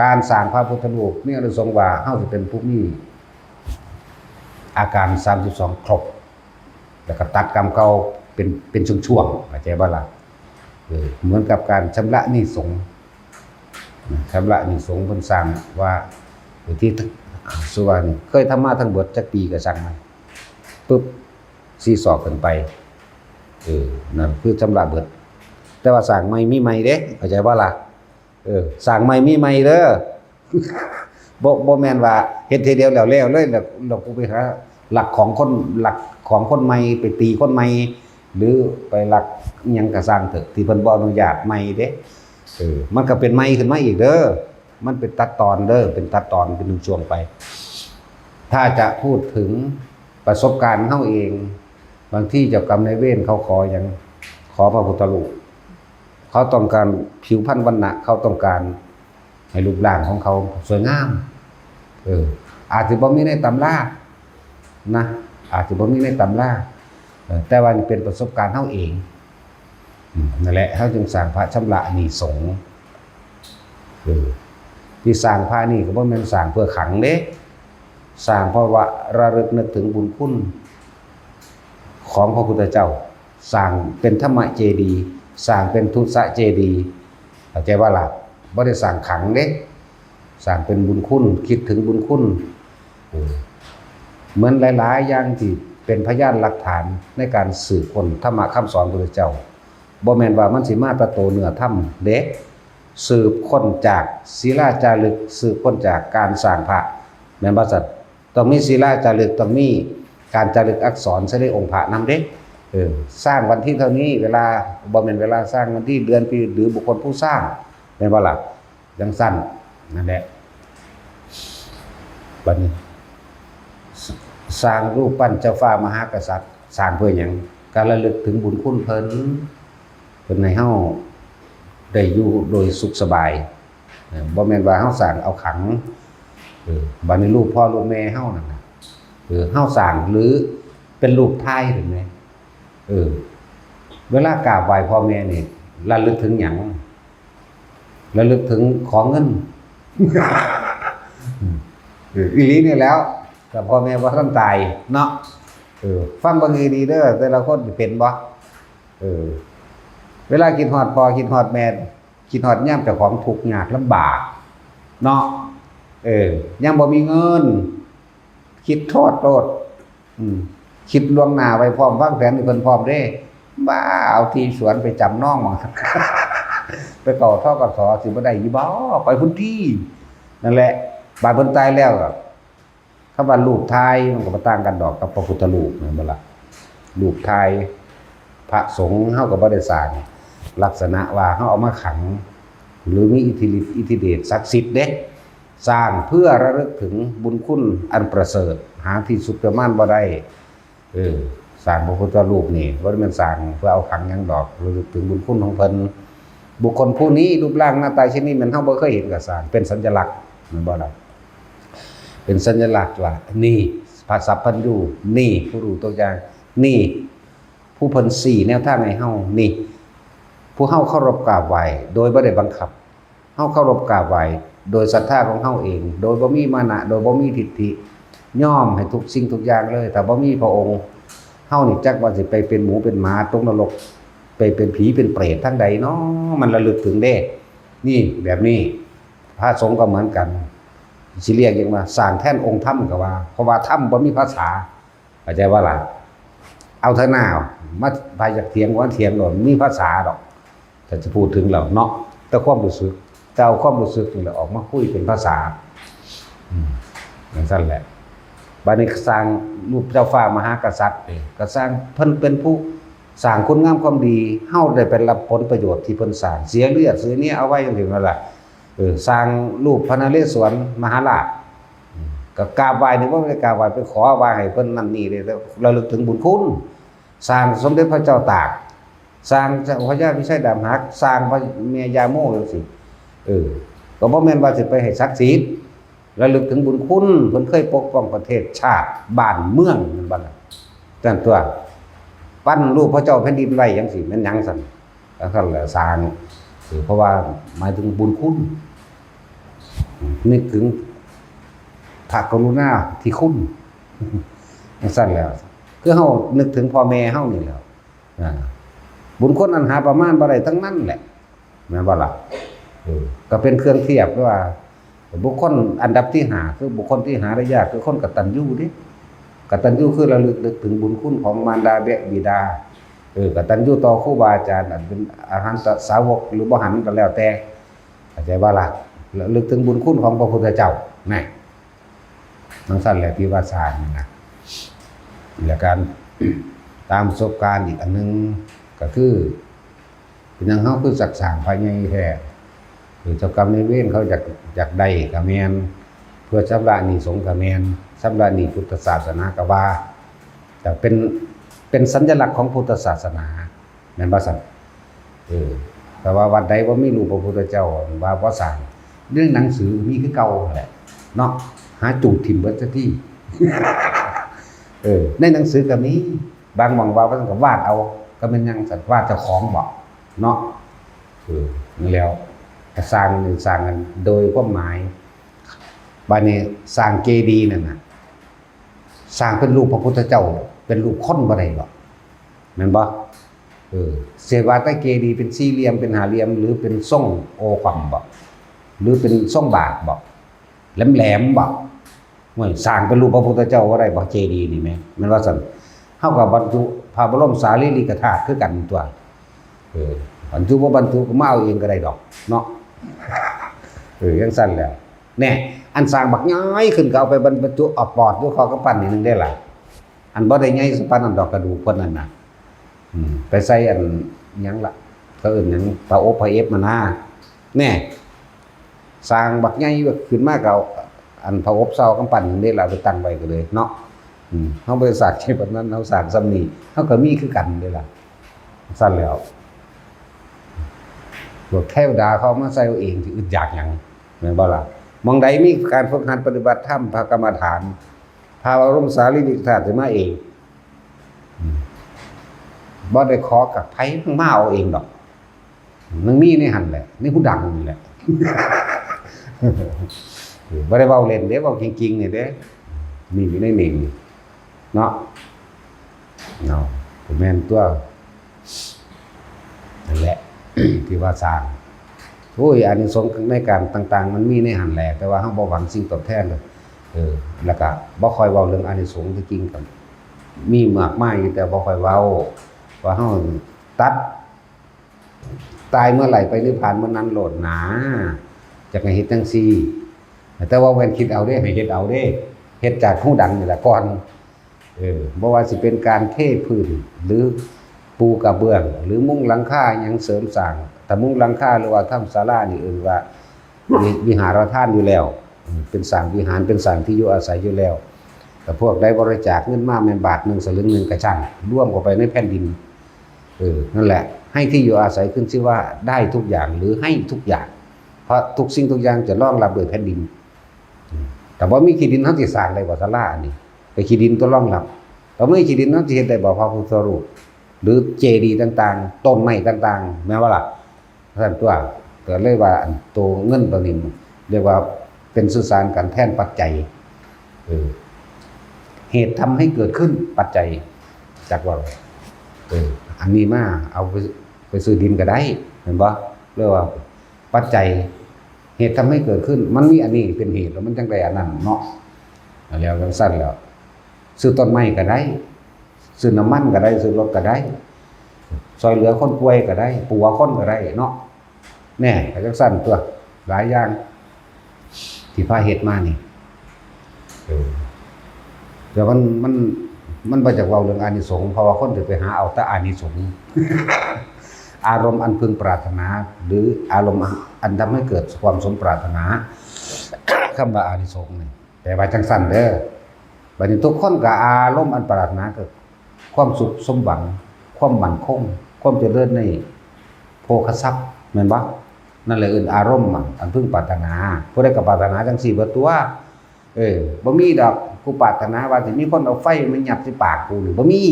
การสร้างพระพุทธรูปมีอานิสงส์ว่าเฮาสิเป็นผู้มีอาการสามสิบสองครบ แล้วก็ตัดกรรมเก่าเป็น เป็นช่วงๆ เข้าใจบ่ล่ะ เออ เหมือนกับการชำระหนี้สงฆ์นะ ชำระหนี้สงฆ์เพิ่นสร้างว่า อุทิศ อ่า สุวรรณ เคยทำมาทั้งเบิดจักปีก็สร้างมา ปึ๊บ ซีซอกขึ้นไป เออ นั่นคือชำระเบิด แต่ว่าสร้างใหม่มีใหม่เด้ เข้าใจบ่ล่ะ เออ สร้างใหม่มีใหม่เด้อ บ่ บ่แม่นว่าเฮ็ดเทื่อเดียวแล้วแล้วเลย แล้ว แล้วกูไปหาลักของคน ลักของคนใหม่ ไปตีคนใหม่ หรือไปลักอิหยังก็ซ่างเถอะ ที่เพิ่นบ่อนุญาตใหม่เด้ เออ มันก็เป็นใหม่ขึ้นมาอีกเด้อ มันเป็นตัดตอนเด้อ เป็นตัดตอน เป็นช่วงๆ ไป ถ้าจะพูดถึงประสบการณ์เฮาเอง บางทีเจ้ากรรมนายเวรเขาขอหยัง ขอพระพุทธรูป เขาต้องการผิวพรรณวรรณะ เขาต้องการให้รูปร่างของเขาสวยงาม เออ อาจสิบ่มีในตำรานะ อาจสิบ่มีในตำรา เออ แต่ว่านี่เป็นประสบการณ์เฮาเอง อืม นั่นแหละ เฮาจึงสร้างพระชำระหนี้สงฆ์ เออ ที่สร้างพระนี่ก็บ่แม่นสร้างเพื่อขังเด้ สร้างเพราะว่าระลึกนึกถึงบุญคุณของพระพุทธเจ้า สร้างเป็นธรรมเจดีย์ สร้างเป็นทุสเจดีย์ เข้าใจบ่ล่ะ บ่ได้สร้างขังเด้ สร้างเป็นบุญคุณ คิดถึงบุญคุณ เออ เหมือนหลายๆ อย่างที่เป็นพยานหลักฐานในการสืบค้นธรรมะคำสอนพระพุทธเจ้า บ่แม่นว่ามันสิมาแต่โตเนื้อธรรมเด้ สืบค้นจากศิลาจารึก สืบค้นจากการสร้างพระ แม่นบ่ซั่น ต้องมีศิลาจารึก ต้องมีการจารึกอักษรใส่ในองค์พระนำเด้ เออ สร้างวันที่เท่านี้ เวลา บ่แม่นเวลาสร้าง วันที่ เดือน ปี หรือบุคคลผู้สร้าง แม่นบ่ล่ะ จั่งซั่น นั่นแหละ บัดนี้ ส- สร้างรูปปั้นเจ้าฟ้ามหากษัตริย์ สร้างเพื่อหยัง การระลึกถึงบุญคุณเพิ่น เพิ่นให้เฮาได้อยู่โดยสุขสบาย เออ บ่แม่นว่าเฮาสร้างเอาขัง เออ บัดนี้รูปพ่อรูปแม่เฮานั่นน่ะ เออ เฮาสร้างหรือเป็นรูปถ่ายเห็นไหม เออ เวลากราบไหว้พ่อแม่นี่ ระลึกถึงหยัง ระลึกถึงขอเงิน เออ อีหลีนี่แหล้ว แต่พ่อแม่บ่ทันตายเนาะ เออ ฟังเบิ่งดีๆ เด้อ แต่ละคนสิเป็นบ่ เออ เวลาคิดฮอดพ่อ คิดฮอดแม่ คิดฮอดยามเจ้าของทุกข์ยากลำบาก เนาะ เออ ยังบ่มีเงิน คิดทอดโลด อืม คิดล่วงหน้าไว้พร้อม วางแผนให้เพิ่นพร้อมเด้ บ้า เอาที่สวนไปจำนอง ไปเข้า ธ.ก.ส. สิบ่ได้อยู่บ่ ไปพุ้นติ นั่นแหละ บาดเพิ่นตายแล้วอะ คำว่ารูปถ่ายมันก็บ่ต่างกันดอกกับพระพุทธรูป แม่นบ่ล่ะ รูปถ่ายพระสงฆ์เฮาก็บ่ได้สร้างลักษณะว่าเฮาเอามาขัง หรือมีอิทธิฤทธิ์อิทธิเดชศักดิ์สิทธิ์เด้ สร้างเพื่อระลึกถึงบุญคุณอันประเสริฐ หาที่สุดประมาณบ่ได้ เออ สร้างพระพุทธรูปนี่บ่ได้แม่นสร้างเพื่อเอาขังหยังดอก ระลึกถึงบุญคุณของเพิ่น บุคคลผู้นี้รูปร่างหน้าตาเช่นนี้ แม่นเฮาบ่เคยเห็นก็สร้าง เป็นสัญลักษณ์ แม่นบ่ล่ะ เป็นสัญลักษณ์ว่า นี่พระสัพพัญญู นี่ผู้รู้ทุกอย่าง นี่ผู้เพิ่นชี้แนวทางให้เฮา นี่ผู้เฮาเคารพกราบไหว้โดยบ่ได้บังคับ เฮาเคารพกราบไหว้โดยศรัทธาของเฮาเอง โดยบ่มีมานะ โดยบ่มีทิฏฐิ ยอมให้ทุกสิ่งทุกอย่างเลย ถ้าบ่มีพระองค์ เฮานี่จักว่าสิไปเป็นหมูเป็นหมาตกนรก ไปเป็นผีเป็นเปรตทางใดเนาะ มันระลึกถึงเด้ นี่แบบนี้ พระสงฆ์ก็เหมือนกัน สิเรียกหยังว่าสร้างแทนองค์ธรรมก็ว่า เพราะว่าธรรมบ่มีภาษา เข้าใจบ่ล่ะ เอาเถอะนา มา ไผอยากเถียงก็เถียงโลด มีภาษาดอก ถ้าจะพูดถึงแล้วเนาะ แต่ความรู้สึก แต่เอาความรู้สึกนี่แหละออกมาคุยเป็นภาษา อืม จั่งซั่นแหละ บัดนี้สร้างรูปเจ้าฟ้ามหากษัตริย์นี่ ก็สร้าง เพิ่นเป็นผู้สร้างคุณงามความดี เฮาได้ไปรับผลประโยชน์ที่เพิ่นสร้าง เสียเลือดเสียเนื้อเอาไว้จั่งซี้นั่นล่ะ เออ สร้างรูปพระนเรศวรมหาราช อืม ก็กราบไหว้นี่บ่ได้กราบไหว้ไปขอว่าให้เพิ่นนั่นนี่เลย ระลึกถึงบุญคุณ สร้างสมเด็จพระเจ้าตาก สร้างเจ้าพญาพิชัยดาบหัก สร้างพระแม่ย่าโมจั่งซี้ เออ ก็บ่แม่นว่าสิไปให้ศักดิ์สิทธิ์ ระลึกถึงบุญคุณ เพิ่นเคยปกป้องประเทศชาติบ้านเมือง แม่นบ่ล่ะ? ซั่นตั๊ว ปั้นรูปพระเจ้าแผ่นดินไว้จั่งซี้ แม่นหยังซั่น? จั่งซั่นแหละ สร้าง เออ เพราะว่าหมายถึงบุญคุณ นึกถึงพระกรุณาธิคุณ จั่งซั่นแหละ คือเฮานึกถึงพ่อแม่เฮานี่แหละ อ่า บุญคุณอันหาประมาณบ่ได้ทั้งนั้นแหละ แม่นบ่ล่ะ? เออ ก็เป็นเครื่องเทียบว่า บุคคลอันดับที่ห้า คือบุคคลที่หาได้ยาก คือคนกตัญญูเด้ กตัญญูคือระลึกนึกถึงบุญคุณของมารดาบิดา เออ กตัญญูต่อครูบาอาจารย์ อันเป็นอรหันตสาวกหรือบ่หันก็แล้วแต่ เข้าใจบ่ล่ะ? ระลึกถึงบุญคุณของพระพุทธเจ้า นั่น จั่งซั่นแหละที่ว่าสร้างนี่นะ และการ ตามประสบการณ์อีกอันหนึ่งก็คือ เป็นหยังเฮาคือจักสร้างพระใหญ่แท้ คือเจ้ากรรมนายเวรเขาอยาก อยากได้ก็แม่น เพื่อชำระหนี้สงฆ์ก็แม่น ชำระหนี้พุทธศาสนาก็ว่า แต่เป็น เป็นสัญลักษณ์ของพุทธศาสนา แม่นบ่ซั่น? เออ แต่ว่าวัดใดบ่มีรูปพระพุทธเจ้าว่าบ่สร้าง ในหนังสือมีคือเก่านั่นแหละเนาะ หาจูดถิ่มเบิดซะที เออ ในหนังสือก็มี บางหม่องว่าว่าซั่นก็วาดเอา ก็แม่นหยังซั่น วาดเจ้าของบ่เนาะ เออ นั่นแหล้ว ก็สร้างนี่สร้างกันโดยความหมาย บัดนี้สร้างเจดีย์นั่นน่ะ สร้างเป็นรูปพระพุทธเจ้า เป็นรูปคนบ่ได้หรอก แม่นบ่? เออ เสวาตะเจดีย์เป็นสี่เหลี่ยม เป็นห้าเหลี่ยม หรือเป็นทรงโอความบ่ หรือเป็นทรงบาศก์บ่ แหลมๆบ่ โอ้ย สร้างเป็นรูปพระพุทธเจ้าบ่ได้บ่ เจดีย์นี่แหม แม่นว่าซั่น เฮาก็บรรจุพระบรมสารีริกธาตุคือกันตั๊ว เออ บรรจุบ่บรรจุก็มาเอาเองก็ได้ดอกเนาะ เออ จั่งซั่นแหละ แน่ อันสร้างบักใหญ่ขึ้นก็เอาไปบรรจุเอาปอดอยู่คอกำปั้นนี่หนึ่งได้ล่ะ อันบ่ได้ใหญ่ส่ำปานนั้นดอกกระดูกเพิ่นนั่นน่ะ อืม ไปใส่อันหยังล่ะ เขาเอิ้นหยัง ผ้าอบผ้าเอฟมานะ แน่ สร้างบักใหญ่ขึ้นมาก็เอาอันผ้าอบเซากำปั้นนี่ล่ะไปตั้งไว้ก็เลยเนาะ อืม เฮาบ่ได้สร้างใหญ่ปานนั้น เฮาสร้างส่ำนี้ เฮาก็มีคือกันเด้ล่ะ ซั่นแหล้ว พวกเทวดาเขาเอามาใส่เอาเอง สิอึดอยากหยัง แม่นบ่ล่ะ? หม่องใดมีการฝึกหัดปฏิบัติธรรม พระกรรมฐาน พระบรมสารีริกธาตุสิมาเอง อืม บ่ได้ขอกับไผ มันมาเอาเองดอก มันมีในหั่นแหละ ในหูดังนี่แหละ บ่ได้เว้าเล่นเด้ เว้าจริงๆ นี่เด้ นี่อยู่ในนี่ เนาะ เนาะ ก็แม่นตั๊ว นั่นแหละ ที่ว่าสร้าง โอ้ย อานิสงส์ในการต่างๆ มันมีในหั่นแหละ แต่ว่าเฮาบ่หวังสิ่งตอบแทนเลย เออ แล้วก็บ่ค่อยเว้าเรื่องอานิสงส์ ที่จริงก็มีมากมายอยู่ แต่บ่ค่อยเว้า ว่าเฮาตัด ตายเมื่อไหร่ไปนิพพานเมื่อนั้นโลดหนา จักให้เฮ็ดจั่งซี้ แต่ว่าแม่นคิดเอาเด้ ให้เฮ็ดเอาเด้ เฮ็ดจากหูดังนี่ล่ะก่อน เออ บ่ว่าสิเป็นการเทพื้น หรือปูกระเบื้อง หรือมุงหลังคาหยังเสริมสร้าง ถ้ามุงหลังคาหรือว่าทำศาลานี่เอิ้นว่า วิ- วิหารทานอยู่แล้ว อืม เป็นสร้างวิหาร เป็นสร้างที่อยู่อาศัยอยู่แล้ว แต่พวกใดบริจาคเงินมาแม่นบาทหนึ่งสลึงหนึ่งก็ช่าง รวมเข้าไปในแผ่นดิน เออ นั่นแหละ ให้ที่อยู่อาศัยขึ้นชื่อว่าได้ทุกอย่าง หรือให้ทุกอย่าง เพราะทุกสิ่งทุกอย่างจะรองรับโดยแผ่นดิน อืม แต่บ่มีขี้ดิน เฮาสิสร้างได้บ่ศาลาอันนี้ ก็ขี้ดินตัวรองรับ แต่บ่มีขี้ดิน เฮาสิเฮ็ดได้บ่พระพุทธรูป หรือเจดีย์ต่างๆ ต้นไม้ต่างๆ แม่นบ่ล่ะ? ซั่นตั๊ว ก็เลยว่าอันโตเงินตัวนี้ เรียกว่าเป็นสื่อสารกันแทนปัจจัย เออ เหตุทำให้เกิดขึ้น ปัจจัย จักว่า เออ อันนี้มาเอาไป ไปซื้อดินก็ได้ แม่นบ่? เรียกว่าปัจจัย เหตุทำให้เกิดขึ้น มันมีอันนี้เป็นเหตุ แล้วมันจั่งได้อันนั้นเนาะ แล้วจั่งซั่นแล้ว ซื้อต้นไม้ก็ได้ ซื้อน้ำมันก็ได้ ซื้อรถก็ได้ ซ่อยเหลือคนป่วยก็ได้ ปัวคนก็ได้เนาะ แน่ ก็จั่งซั่นตั๊ว หลายอย่าง ที่พาเฮ็ดมานี่ เออ แต่มัน มัน มันบ่อยากเว้าเรื่องอานิสงส์ เพราะว่าคนสิไปหาเอาแต่อานิสงส์ อารมณ์อันพึงปรารถนา หรืออารมณ์อัน อันทำให้เกิดความสมปรารถนา คำว่าอานิสงส์นี่ แปลว่าจั่งซั่นเด้อ บัดนี้ทุกคนก็อารมณ์อันปรารถนาก็ความสุขสมหวัง ความมั่นคง ความเจริญในโภคทรัพย์ แม่นบ่? นั่นแหละเอิ้นอารมณ์อะ อันพึงปรารถนา ผู้ใดก็ปรารถนาจังซี่เบิดตัว เออ บ่มีดอก กูปรารถนาว่าสิมีคนเอาไฟมายัดใส่ปากกูนี่ บ่มี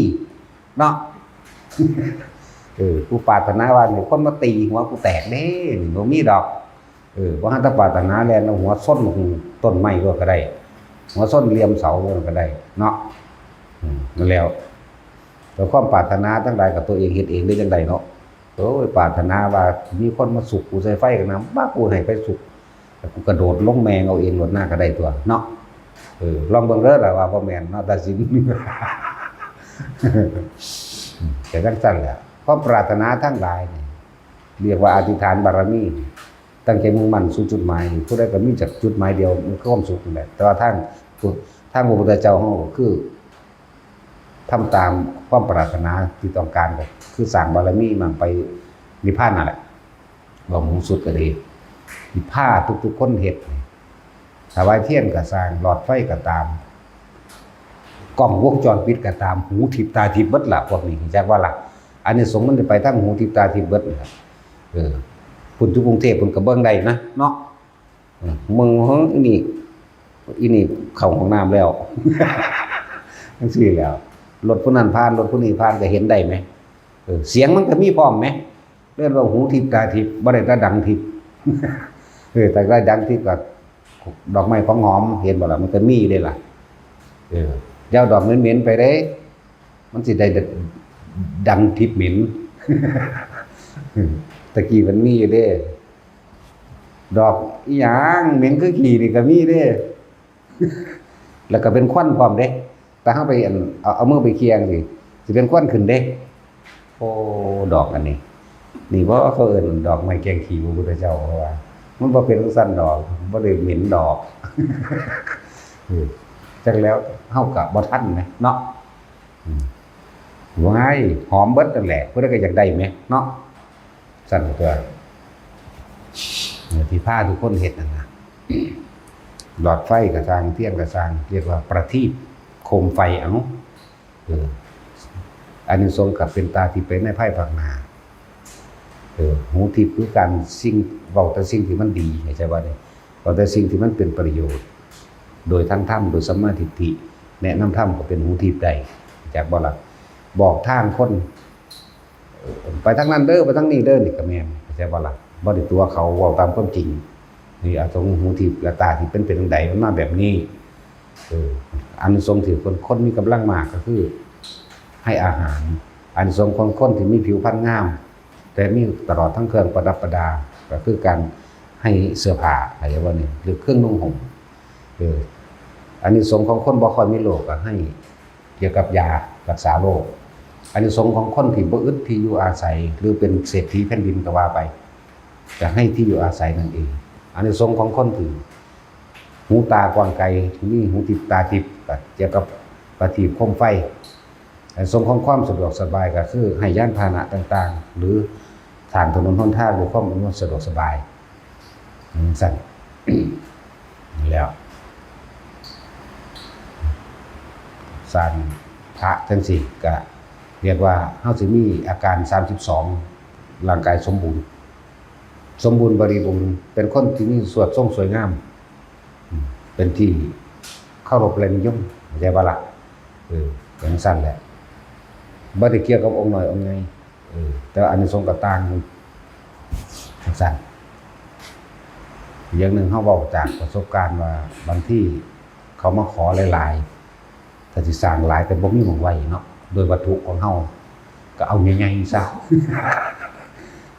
เนาะ เออ กูปรารถนาว่าสิมีคนมาตีหัวกูแตกเด้ นี่บ่มีดอก เออ บ่ทันแต่ปรารถนาแล่นเอาหัวชนต้นไม้โลดก็ได้ หัวชนเหลี่ยมเสาโลดก็ได้ เนาะ อืม นั่นแหล้ว แต่ความปรารถนาทั้งหลายกับตัวเองเฮ็ดเองได้จังใดเนาะ โอ้ย ปรารถนาว่ามีคนมาสุกกูใส่ไฟกันนะ บ้า กูให้ไปสุก แต่กูกระโดดลงแมงเอาเองโลดหน้าก็ได้ตัวเนาะ เออ ลองเบิ่งเด้อล่ะว่าบ่แม่นเนาะ ตัดสิน แต่จังซั่นแหละ ความปรารถนาทั้งหลายนี่ เรียกว่าอธิษฐานบารมี ตั้งใจมุ่งมั่นสู่จุดหมาย ผู้ใดก็มีจากจุดหมายเดียว มันคือความสุขนั่นแหละ แต่ว่าทาง ทางพระพุทธเจ้าเฮาก็คือ ทำตามความปรารถนาที่ต้องการ ก็คือสร้างบารมีมั่งไปนิพพานนั่นแหละ เว้าหมู่สุดก็ดี ที่พาทุกๆคนเฮ็ดนี่ ถวายเทียนก็สร้าง หลอดไฟก็ตาม กล้องวงจรปิดก็ตาม หูทิพย์ตาทิพย์เบิดล่ะ พวกนี้ จักว่าล่ะ อานิสงส์มันสิไปทางหูทิพย์ตาทิพย์เบิดนี่ล่ะ เออ พุ้นอยู่กรุงเทพฯพุ้นก็เบิ่งได้นะ เนาะ อืม มึง เฮ้ย อีนี่ อีนี่เข้าห้องน้ำแล้ว จังซี่แหล้ว รถผู้นั้นผ่าน รถผู้นี้ผ่าน ก็เห็นได้ไหม เออ เสียงมันก็มีพร้อมไหม เรียกว่าหูทิพย์ตาทิพย์ บ่ได้แต่ดังทิพย์ เออ แต่ได้ดังทิพย์ก็ดอกไม้ของหอม เห็นบ่ล่ะ มันก็มีอยู่เด้ล่ะ เออ อย่าเอาดอกเหม็นๆไปเด้ มันสิได้ดังทิพย์เหม็น ตะกี้มันมีอยู่เด้ ดอกอีหยังเหม็นคือขี้นี่ก็มีเด้ แล้วก็เป็นควันพร้อมเด้ แต่เฮาไปอัน เอา เอามือไปเคียงสิ สิเป็นควันขึ้นเด้ โอ้ ดอกอันนี้ นี่บ่เขาเอิ้นดอกไม้แกงขี้พระพุทธเจ้า เพราะว่า มันบ่เป็นจั่งซั้นดอก บ่ได้เหม็นดอก เออ จักแล้วเฮาก็บ่ทันนะเนาะ อืม ว้าย หอมเบิดนั่นแหละ ผู้ใดก็อยากได้แหมเนาะ ซั่นตัว เออ ที่พาทุกคนเฮ็ดนั่นน่ะ หลอดไฟก็ซ่าง เทียนก็ซ่าง เรียกว่าประทีปโคมไฟ เอ้า เออ อานิสงส์ก็เป็นตาทิพย์ไปในภายภาคหน้า เออ หูทิพย์คือการสิ่ง เว้าแต่สิ่งที่มันดี เข้าใจบ่นี่ เว้าแต่สิ่งที่มันเป็นประโยชน์ โดยทางธรรม โดยสัมมาทิฏฐิ แนะนำธรรมก็เป็นหูทิพย์ได้ จักบ่ล่ะ บอกทางคน เออ ไปทางนั้นเด้อ ไปทางนี้เด้อ นี่ก็แม่น เข้าใจบ่ล่ะ บ่ได้ตั๋วเขา เว้าตามความจริง นี่อาสงส์หูทิพย์และตาทิพย์เป็น เป็นจั่งใด มันมาแบบนี้ เออ อานิสงส์ที่คน คนมีกำลังมากก็คือ ให้อาหาร อานิสงส์ของคนที่มีผิวพรรณงาม แต่มีตลอดทั้งเครื่องประดับประดา ก็คือการให้เสื้อผ้า เข้าใจบ่นี่ หรือเครื่องนุ่งห่ม เออ อานิสงส์ของคนบ่ค่อยมีโรคก็ให้เกี่ยวกับยารักษาโรค อานิสงส์ของคนที่บ่อึดที่อยู่อาศัย หรือเป็นเศรษฐีแผ่นดินก็ว่าไป ก็ให้ที่อยู่อาศัยนั่นเอง อานิสงส์ของคนที่หูตากว้างไกล มีหูทิพย์ตาทิพย์ ก็เกี่ยวกับประทีปโคมไฟ อานิสงส์ของความสะดวกสบายก็คือให้ยานพาหนะต่างๆ หรือสร้างถนนหนทางด้วยความอำนวยสะดวกสบาย จั่งซั้น แล้ว สร้างพระจั่งซี้ก็เรียกว่าเฮาสิมีอาการสามสิบสอง ร่างกายสมบูรณ์ สมบูรณ์บริบูรณ์ เป็นคนที่มีสวดทรงสวยงาม อืม เป็นที่เคารพและนิยม เข้าใจบ่ล่ะ เออ จั่งซั้นแหละ บ่ได้เกี่ยวกับองค์น้อยองค์ใหญ่ เออ แต่ว่าอานิสงส์ก็ต่างกัน จั่งซั้น อย่างหนึ่งเฮาเว้าจากประสบการณ์ว่า บางทีเขามาขอหลายๆ ถ้าสิสร้างหลายก็บ่มีหม่องไว้เนาะ โดยวัตถุของเฮา ก็เอาใหญ่ๆซะ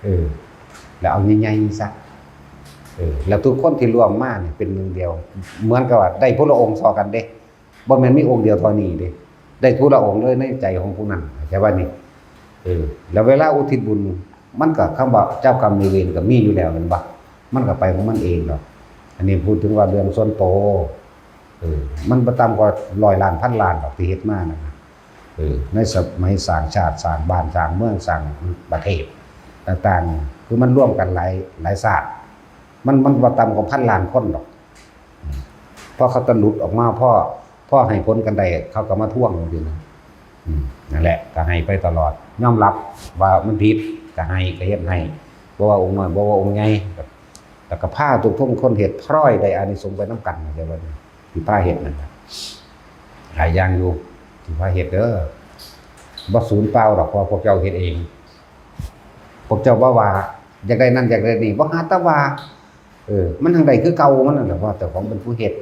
เออ แล้วเอาใหญ่ๆซะ เออ แล้วทุกคนที่ร่วมมาเนี่ยเป็นหนึ่งเดียว เหมือนกับว่าได้ผู้ละองค์ซ้อกันเด้ บ่แม่นมีองค์เดียวเท่านี้เด้ ได้ผู้ละองค์เลยในใจของผู้นั้น เข้าใจบ่นี่ เออ แล้วเวลาอุทิศบุญ มันก็คำว่าเจ้ากรรมนายเวรก็มีอยู่แล้วแม่นบ่ มันก็ไปของมันเองดอก อันนี้พูดถึงว่าเรื่องส่วนโต เออ มันบ่ต่ำกว่าร้อยล้านพันล้านดอกที่เฮ็ดมานั่นน่ะ เออ ในสมัยสร้างชาติ สร้างบ้าน สร้างเมือง สร้างประเทศต่างๆ คือมันรวมกันหลาย หลายชาติ มัน มันบ่ต่ำกว่าพันล้านคนดอก อืม พอเขาตะหลุดออกมา พอ พอให้ผลกันได้ เขาก็มาทวงจั่งซี้นะ อืม นั่นแหละ ก็ให้ไปตลอด ยอมรับว่ามันผิด ก็ให้ ก็เฮ็ดให้ บ่ว่าองค์น้อย บ่ว่าองค์ใหญ่ แล้วก็พาทุกๆคนเฮ็ด พลอยได้อานิสงส์ไปนำกัน เข้าใจบ่ ที่พาเฮ็ดนั่นน่ะ หลายอย่างอยู่ที่พาเฮ็ดเด้อ บ่สูญเปล่าดอก เพราะว่าพวกเจ้าเฮ็ดเอง พวกเจ้าบ่ว่าอยากได้นั่นอยากได้นี่ บ่หาแต่ว่า เออ มันทั้งใดคือเก่ามันนั่นแหละ ว่าเจ้าของเป็นผู้เฮ็ด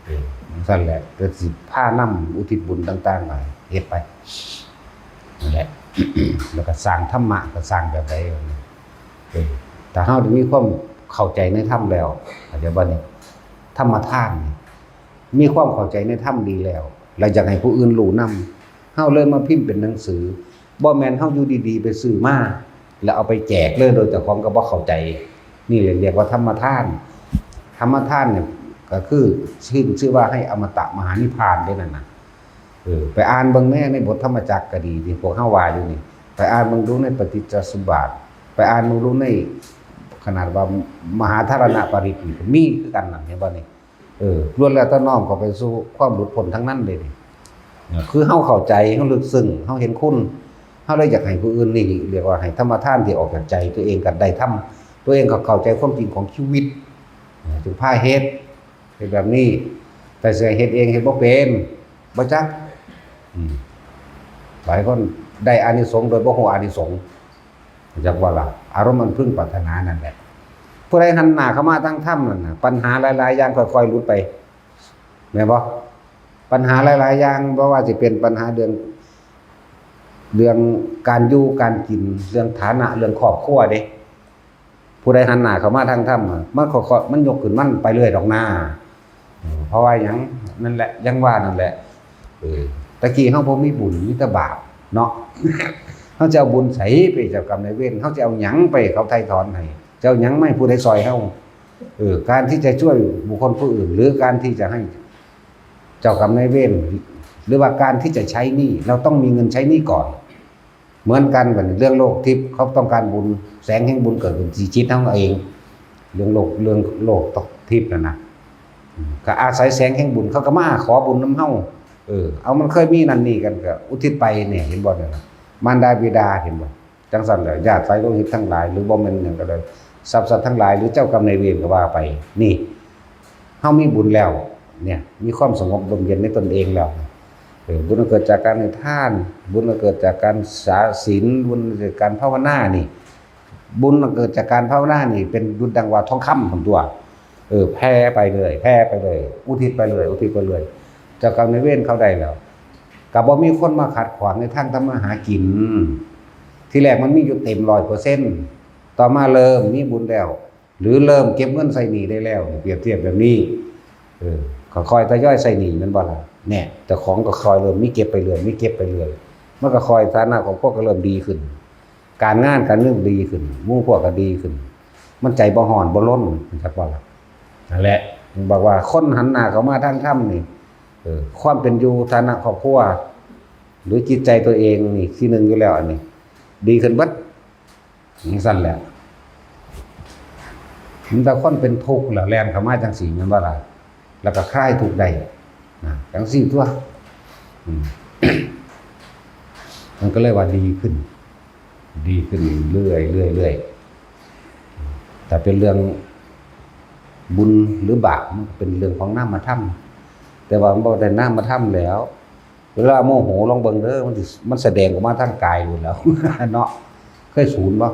เออ จั่งซั่นแหละ ก็สิพานำอุทิศบุญต่างๆ ให้เฮ็ดไป นั่นแหละ แล้วก็สร้างธรรมะ ก็สร้างแบบใด เออ ถ้าเฮาได้มีความเข้าใจในธรรมแล้ว เดี๋ยวบัดนี้ ธรรมทานนี่ มีความเข้าใจในธรรมดีแล้ว แล้วอยากให้ผู้อื่นรู้นำ เฮาเลยมาพิมพ์เป็นหนังสือ บ่แม่นเฮาอยู่ดีๆ ไปซื้อมา แล้วเอาไปแจกเลย โดยเจ้าของก็บ่เข้าใจ นี่เลยเรียกว่าธรรมทาน ธรรมทานเนี่ยก็คือชื่อ ชื่อว่าให้อมตะมหานิพพานเด้นั่นน่ะ เออ ไปอ่านเบิ่งแหน่ในบทธรรมจักรก็ดี ที่พวกเฮาว่าอยู่นี่ ไปอ่านเบิ่งดูในปฏิจจสมบัติ ไปอ่านเบิ่งดูใน ขนาดว่ามหาธารณปริตรนี่ก็มีคือกันนั่น เห็นบ่นี่ เออ ล้วนแล้วแต่น้อมเข้าไปสู่ความหลุดพ้นทั้งนั้นเลยนี่ เออ คือเฮาเข้าใจ เฮาลึกซึ้ง เฮาเห็นคุณ เฮาเลยอยากให้ผู้อื่น นี่เรียกว่าให้ธรรมทานที่ออกจากใจตัวเอง ก็ได้ทำ ตัวเองก็เข้าใจความจริงของชีวิต เออ จึงพาเฮ็ด เฮ็ดแบบนี้ แต่สิให้เฮ็ดเอง เฮ็ดบ่เป็น บ่จัก อืม หลายคนได้อานิสงส์โดยบ่ฮู้อานิสงส์ จักว่าล่ะ อารมณ์อันพึงปรารถนานั่นแหละ ผู้ใดหันหน้าเข้ามาทางธรรมนั่นน่ะ ปัญหาหลายๆอย่างค่อยๆหลุดไป แม่นบ่ ปัญหาหลายๆอย่าง บ่ว่าสิเป็นปัญหาเรื่อง เรื่องการอยู่การกิน เรื่องฐานะ เรื่องครอบครัวเด้ ผู้ใดหันหน้าเข้ามาทางธรรมอะ มันค่อยๆ มันยกขึ้นมันไปเรื่อยดอกนา เออ เพราะว่าหยัง นั่นแหละ ยังว่านั่นแหละ เออ ตะกี้เฮาบ่มีบุญ มีแต่บาปเนาะ เฮาจะเอาบุญใสไปเจ้ากรรมนายเวร เฮาจะเอาหยังไปเขาไถ่ถอนให้ จะเอาหยังมาให้ผู้ใดซอยเฮา เออ การที่จะช่วยบุคคลผู้อื่น หรือการที่จะให้เจ้ากรรมนายเวร หรือว่าการที่จะใช้หนี้ เราต้องมีเงินใช้หนี้ก่อน เหมือนกันบัดนี้ เรื่องโลกทิพย์ เขาต้องการบุญ แสงแห่งบุญเกิดขึ้นที่จิตของเราเอง เรื่องโลก เรื่องโลกทิพย์นั่นน่ะ อืม ก็อาศัยแสงแห่งบุญ เขาก็มาขอบุญนำเฮา เออ เอา มันเคยมีนั่นนี่กัน ก็อุทิศไปเนี่ย เห็นบ่เนี่ยนะ มารดาบิดา เห็นบ่ จั่งซั่นแหละ ญาติสายโลหิตทั้งหลาย หรือบ่แม่นหยังก็ได้ สรรพสัตว์ทั้งหลาย หรือเจ้ากรรมนายเวรก็ว่าไป นี่ เฮามีบุญแล้ว เนี่ย มีความสงบร่มเย็นในตนเองแล้ว เออ บุญเกิดจากการให้ทาน บุญเกิดจากการสาศีล บุญเกิดจากการภาวนานี่ บุญเกิดจากการภาวนานี่ เป็นดุจดังว่าทองคำหั่นตั๊ว เออ แผ่ไปเรื่อย แผ่ไปเรื่อย อุทิศไปเรื่อย อุทิศไปเรื่อย เจ้ากรรมนายเวรเขาได้แล้ว ก็บ่มีคนมาขัดขวางในทางทำมาหากิน ที่แรกมันมีอยู่เต็มร้อยเปอร์เซ็นต์ ต่อมาเริ่มมีบุญแล้ว หรือเริ่มเก็บเงินใส่หนี้ได้แล้ว เปรียบเทียบแบบนี้ เออ ค่อยๆทยอยใส่หนี้แม่นบ่ล่ะ เนี่ย เจ้าของก็ค่อยเริ่มมีเก็บไปเรื่อย มีเก็บไปเรื่อย มันก็ค่อย ฐานะครอบครัวก็เริ่มดีขึ้น การงานการเงินดีขึ้น หมู่พวกก็ดีขึ้น มันใจบ่ฮ้อนบ่รน จักบ่ล่ะ นั่นแหละ บอกว่าคนหันหน้าเข้ามาทางธรรมนี่ เออ ความเป็นอยู่ ฐานะครอบครัว หรือจิตใจตัวเองนี่ ที่หนึ่งอยู่แล้ว อันนี้ ดีขึ้นเบิด จั่งซั่นแหละ มีแต่คนเป็นทุกข์แล้วแล่นเข้ามาจั่งซี้ แม่นบ่ล่ะ แล้วก็คลายทุกข์ได้ นะ จั่งซี้ตั๊ว อืม มันก็เลยว่าดีขึ้น ดีขึ้นเรื่อยๆ เรื่อยๆ แต่เป็นเรื่องบุญหรือบาป มันก็เป็นเรื่องของนามธรรม แต่ว่ามันบ่ได้นามธรรมแล้ว เวลาโมโหลองเบิ่งเด้อ มันสิ มันแสดงออกมาทางกายพู้นแหล้ว เนาะ เคยสูนบ่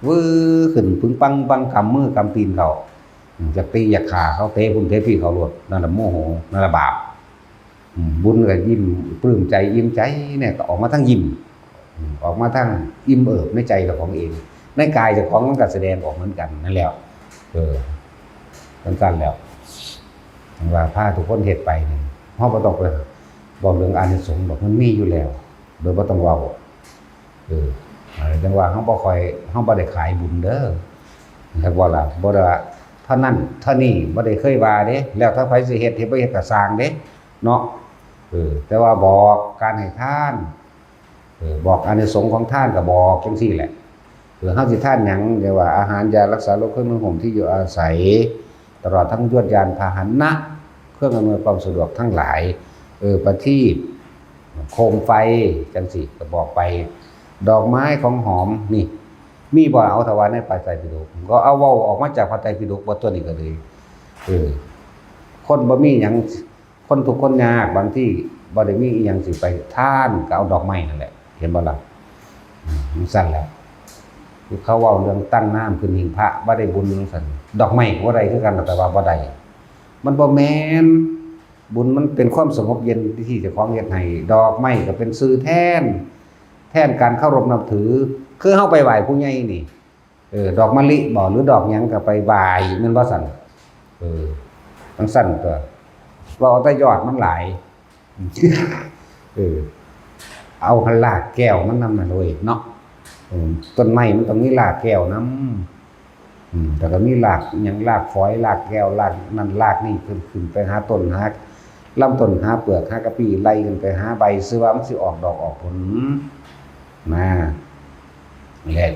วื้อขึ้นปึ้งปังปัง กำมือกำตีนเขา อืม อยากตีอยากฆ่าเขา เตะพุ้นเตะพี้เขาโลด นั่นล่ะโมโห นั่นล่ะบาป อืม บุญก็ยิ้มปลื้มใจอิ่มใจเนี่ย ก็ออกมาทางยิ้ม อืม ออกมาทางอิ่มเอิบในใจเจ้าของเอง ในกายเจ้าของมันก็แสดงออกเหมือนกันนั่นแหละ เออ จั่งซั่นแหละ ว่าพาทุกคนเฮ็ดไปนี่ เฮาบ่ต้องไปบอกเรื่องอานิสงส์ดอก มันมีอยู่แล้ว โดยบ่ต้องเว้า เออ จั่งว่าเฮาบ่ค่อย เฮาบ่ได้ขายบุญเด้อ จักว่าล่ะ บ่ได้ว่าเท่านั้นเท่านี้ บ่ได้เคยว่าเด้ แล้วแต่ไผสิเฮ็ด เฮ็ดบ่เฮ็ดก็ซ่างเด้ เนาะ เออ แต่ว่าบอกการให้ทาน เออ บอกอานิสงส์ของทานก็บอกจั่งซี้แหละ เออ เฮาสิทานหยัง เรียกว่าอาหาร ยารักษาโรค เครื่องนุ่งห่ม ที่อยู่อาศัย ตลอดทั้งยวดยานพาหนะ เครื่องอำนวยความสะดวกทั้งหลาย เออ ประทีป โคมไฟ จั่งซี้ก็บอกไป ดอกไม้ของหอมนี่ มีบ่ เอา ถ้าว่าในพระไตรปิฎก ก็เอาเว้าออกมาจากพระไตรปิฎก บ่ ตัวนี้ก็เลย เออ คนบ่มีหยัง คนทุกข์คนยาก บางทีบ่ได้มีอิหยังสิไปทาน ก็เอาดอกไม้นั่นแหละ เห็นบ่ล่ะ อืม จั่งซั้นแหละ คือเขาเว้าเรื่องตั้งน้ำขึ้นหิ้งพระ บ่ได้บุญจั่งซั้น ดอกไม้ก็บ่ได้คือกัน แต่ว่าบ่ได้ มันบ่แม่น บุญมันเป็นความสงบเย็นที่เจ้าของเฮ็ดให้ ดอกไม้ก็เป็นสื่อแทน แทนการเคารพนับถือ คือเฮาไปไหว้ผู้ใหญ่นี่ เออ ดอกมะลิบ่ หรือดอกหยังก็ไปไหว้ แม่นบ่ซั่น เออ จั่งซั้นตั๊ว เว้าเอาแต่ยอดมันหลาย เออ เอารากแก้วมันนำนั่นเว้ยเนาะ เออ ต้นไม้มันต้องมีรากแก้วนำ อืม แล้วก็มีรากหยัง รากฝอย รากแก้ว รากนั่นรากนี่ ขึ้น ขึ้นไปหาต้น หาลำต้น หาเปลือก หากะปี้ ไล่ขึ้นไปหาใบ ซื่อว่ามันสิออกดอกออกผล นะ นี่แหละ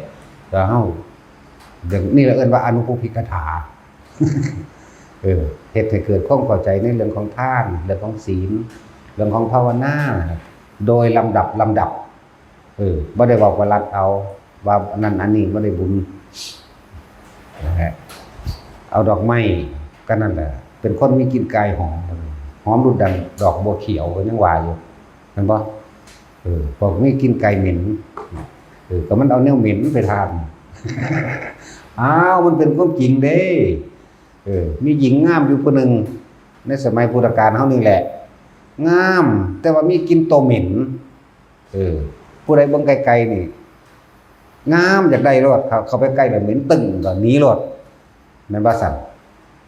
แล้วเฮา เรื่องนี้เราเอิ้นว่าอนุภูพิกถา เออ เฮ็ดให้เกิดความเข้าใจในเรื่องของทาน เรื่องของศีล เรื่องของภาวนา โดยลำดับลำดับ เออ บ่ได้บอกว่ารัดเอา ว่าอันนั้นอันนี้บ่ได้บุญ นะฮะ เอาดอกไม้ก็นั่นแหละ เป็นคนมีกลิ่นกายหอม หอมดุจดังดอกบัวเขียว ก็ยังว่าอยู่ แม่นบ่ เออ พวกมีกลิ่นกายเหม็น เออ ก็มันเอาแนวเหม็นไปทาน อ้าว มันเป็นความจริงเด้ เออ มีหญิงงามอยู่ผู้หนึ่ง ในสมัยพุทธกาลเฮานี่แหละ งาม แต่ว่ามีกลิ่นตัวเหม็น เออ ผู้ใดเบิ่งไกลๆนี่ งาม อยากได้โลด เข้า เข้าไปใกล้แล้วเหม็นตึ้ง ก็หนีโลด แม่นบ่ซั่น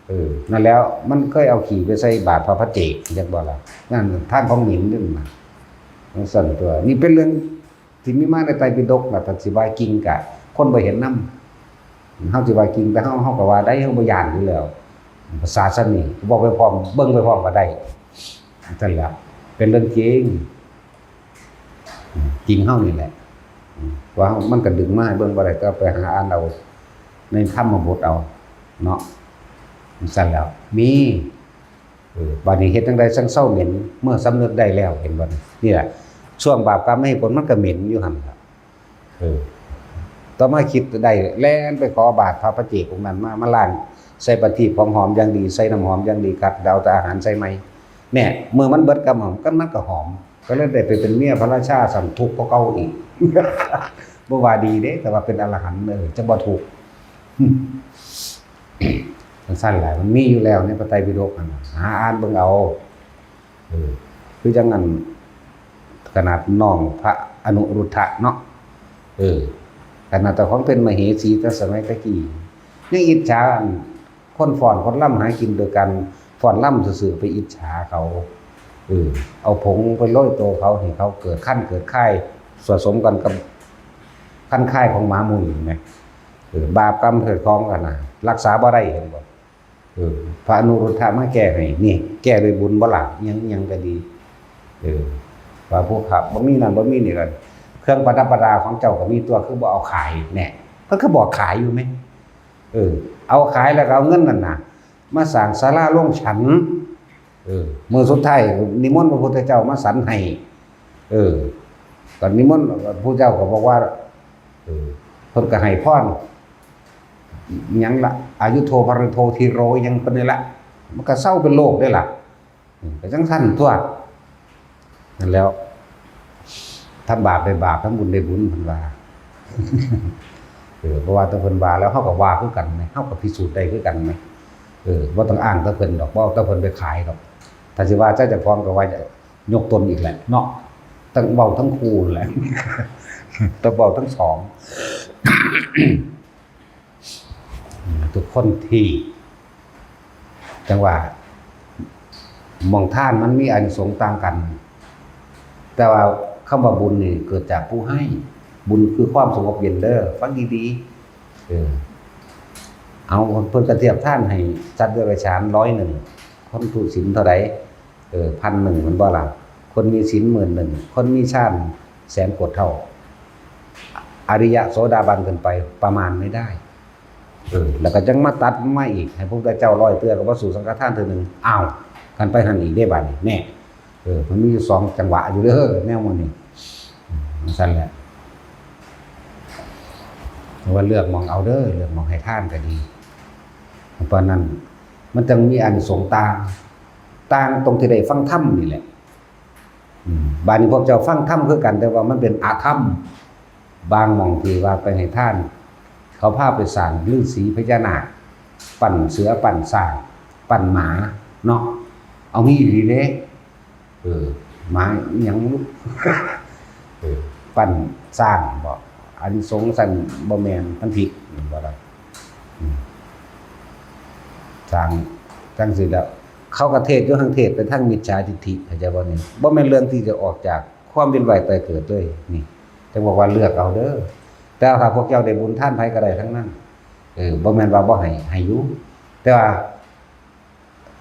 เออ นั่นแล้ว มันเคยเอาขี้ไปใส่บาตรพระปัจเจก จักบ่ล่ะ นั่นทางของเหม็นนี่นะ จั่งซั้นตั๊ว นี่เป็นเรื่องที่มีมาในไตรปิฎกล่ะ ถ้าสิว่าจริงกะ คนบ่เห็นนำ เฮาสิว่าจริง แต่เฮา เฮาก็ว่าได้ เฮาบ่ย้านอยู่แล้ว ภาษาซั่นนี่ เว้าไปพร้อม เบิ่งไปพร้อมก็ได้ จั่งซั้นแหละ เป็นเรื่องจริง จริงเฮานี่แหละ ว่ามันก็ดึงมาให้เบิ่งบ่ได้ ก็ไปหาอ่านเอาในธรรมบทเอา เนาะ จั่งซั้นแหล้ว มี เออ บัดนี้เฮ็ดจั่งใดจั่งเซาเหม็น เมื่อสำนึกได้แล้ว เห็นบ่นี่ นี่แหละ ช่วงบาปกรรมไม่ให้ผลมันก็เหม็นอยู่หั่นล่ะ เออ ต่อมาคิดได้ แล่นไปขอบาตรพระปัจเจกองค์นั้นมา มาล้าง ใส่ประทีปของหอมอย่างดี ใส่น้ำหอมอย่างดี คัดเอาแต่อาหารใส่ใหม่ เนี่ย เมื่อมันเบิดกำหอม ก็มันก็หอม ก็เลยได้ไปเป็นเมียพระราชา สั่นทุกข์กว่าเก่าอีก บ่ว่าดีเด้ แต่ว่าเป็นอรหันต์ เออ จะบ่ทุกข์ จั่งซั้นแหละ มันมีอยู่แล้วในพระไตรปิฎกนั่นน่ะ หาอ่านเบิ่งเอา เออ คือจั่งนั้น ขนาดน้องพระอนุรุทธะเนาะ เออ ขนาดเจ้าของเป็นมเหสีแต่สมัยตะกี้ ยังอิจฉาอันคนฟ้อนคนรำหากินโดยการฟ้อนรำซื่อๆ ไปอิจฉาเขา เออ เอาผงไปโรยตัวเขา ให้เขาเกิดคันเกิดคาย ผสมกันกับคันคายของหมาหมู่นี่แหม เออ บาปกรรมเกิดของกันนะ รักษาบ่ได้ เห็นบ่ เออ พระอนุรุทธะมาแก้ให้ นี่ แก้ด้วยบุญบ่ล่ะ หยัง หยังก็ดี เออ ว่าผู้ขับ บ่มีนั่น บ่มีนี่ก็ เครื่องประดับประดาของเจ้าก็มีตัว คือบ่เอาขาย แน่ เพิ่นก็บอกขายอยู่แหม เออ เอาขายแล้วก็เอาเงินนั่นน่ะ มาสร้างศาลาโรงฉัน เออ มื้อสุดท้ายนิมนต์พระพุทธเจ้ามาฉันให้ เออ ก็นิมนต์ พระพุทธเจ้าก็บอกว่า เออ เพิ่นก็ให้พร หยังละ อายุโท ภะริโท ธีโร หยังเพิ่นนี่ละ มันก็เซาเป็นโรคเด้ล่ะ อืม ก็จั่งซั้นตั๊ว นั่นแหล้ว ทำบาปได้บาป ทำบุญได้บุญ เพิ่นว่า เออ เพราะว่าแต่เพิ่นว่าแล้ว เฮาก็ว่าคือกันแหม เฮาก็พิสูจน์ได้คือกันแหม เออ บ่ต้องอ้างแต่เพิ่นดอก บ่เอาแต่เพิ่นไปขายดอก ถ้าสิว่าแต่เจ้าของก็ว่าจะยกตนอีกแหละเนาะ ทั้งเว้าทั้งคู่แหละ ต้องเว้าทั้งสอง ทุกคนที่ จั่งว่า หม่องทานมันมีอานิสงส์ต่างกัน แต่ว่าคำว่าบุญนี่เกิดจากผู้ให้ บุญคือความสงบเย็นเด้อ ฟังดีๆ เออ เอา เพิ่นก็เทียบทานให้สัตว์เดรัจฉานร้อยหนึ่ง คนทุศีลเท่าใด เออ พันหนึ่ง แม่นบ่ล่ะ คนมีศีลหมื่นหนึ่ง คนมีฌานแสนโกฏเท่า อริยะโสดาบันขึ้นไปประมาณไม่ได้ เออ แล้วก็จั่งมาตัดมาอีก ให้พระพุทธเจ้าร้อยเทื่อก็บ่สู้สังฆทานเทื่อหนึ่ง อ้าว กันไปหั่นอีกเด้บัดนี้ แน่ เออ มันมีอยู่สองจังหวะอยู่เด้อ แนวหมู่นี้ อืม จั่งซั้นแหละ ว่าเลือกหม่องเอาเด้อ เลือกหม่องให้ทานก็ดี เพราะนั้นมันจั่งมีอานิสงส์ต่าง ต่างตรงที่ได้ฟังธรรมนี่แหละ อืม บาดนี้พวกเจ้าฟังธรรมคือกัน แต่ว่ามันเป็นอธรรม บางหม่องที่ว่าไปให้ทาน เขาพาไปสร้างฤๅษีพญานาค ปั้นเสือ ปั้นช้าง ปั้นหมา เนาะ เอามีอีหลีเด้ เออ หมาอิหยังลูก เออ ปั้นช้างบ่ อานิสงส์ซั่นบ่แม่น มันผิด แม่นบ่ล่ะ อืม สร้างจั่งซี้แล้ว เขาก็เทศน์อยู่หั่น เทศน์ไปทางมิจฉาทิฏฐิ เข้าใจบ่นี่ บ่แม่นเรื่องที่จะออกจากความเวียนว่ายตายเกิดเลย นี่ จั่งบอกว่าเลือกเอาเด้อ แต่ถ้าพวกเจ้าได้บุญทานไผก็ได้ทั้งนั้น เออ บ่แม่นว่าบ่ให้ ให้อยู่ แต่ว่า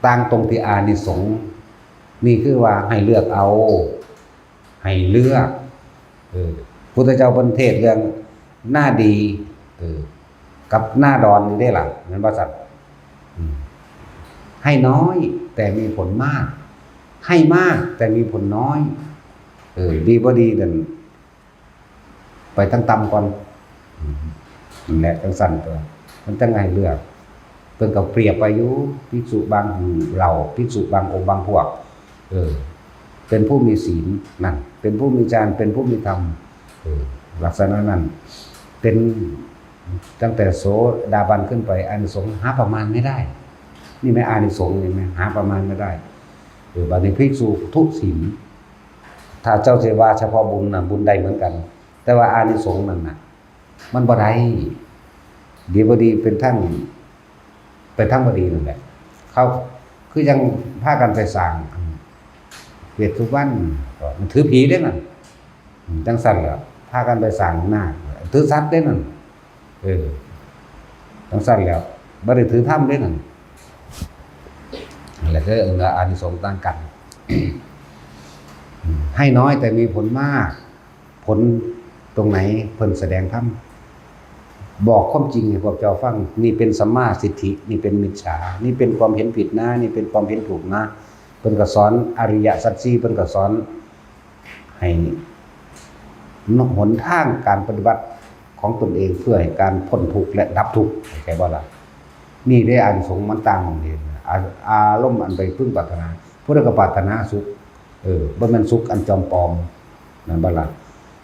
ต่างตรงที่อานิสงส์ นี่คือว่าให้เลือกเอา ให้เลือก เออ พุทธเจ้าเพิ่นเทศน์เรื่องนาดี เออ กับนาดอนนี่เด้ล่ะ แม่นบ่ซั่น อืม ให้น้อยแต่มีผลมาก ให้มากแต่มีผลน้อย เออ ดีบ่ดีนั่น ไปทางต่ำก่อน อืม นั่นแหละ จั่งซั่นตั๊ว มันจั่งให้เลือก เพิ่นก็เปรียบไว้อยู่ ภิกษุบางหมู่เหล่า ภิกษุบางองค์บางพวก เออ เป็นผู้มีศีลนั่น เป็นผู้มีฌาน เป็นผู้มีธรรม เออ ลักษณะนั้น เป็นตั้งแต่โสดาบันขึ้นไป อานิสงส์หาประมาณไม่ได้ นี่แม่นอานิสงส์ นี่แม่นหาประมาณไม่ได้ เออ บาดนี้ภิกษุทุศีล ถ้าเจ้าสิว่าเฉพาะบุญน่ะ บุญได้เหมือนกัน แต่ว่าอานิสงส์นั่นน่ะ มันบ่ได้ ดีบ่ดีเป็นทาง ไปทางบ่ดีนั่นแหละ เขาคือยังพากันไปสร้างเวชสุวรรณ มันถือผีเด้นั่น อืม จั่งซั่นแหละ พากันไปสร้างนาค ถือสัตว์เด้นั่น เออ จั่งซั่นแล้ว บ่ได้ถือธรรมเด้นั่น นั่นแหละ คืออานิสงส์ต่างกัน ให้น้อยแต่มีผลมาก ผลตรงไหน เพิ่นแสดงธรรม บอกความจริงให้พวกเจ้าฟัง นี่เป็นสัมมาทิฏฐิ นี่เป็นมิจฉา นี่เป็นความเห็นผิดนะ นี่เป็นความเห็นถูกนะ เพิ่นก็สอนอริยสัจสี่ เพิ่นก็สอน ให้หนทางการปฏิบัติของตนเองเพื่อให้การพ้นทุกข์และดับทุกข์ เข้าใจบ่ล่ะ นี่เด้อานิสงส์มันต่างหม่องนี้ อา- อารมณ์อันไปพึงปรารถนา ผู้ใดก็ปรารถนาสุข เออ บ่แม่นสุขอันจอมปลอม แม่นบ่ล่ะ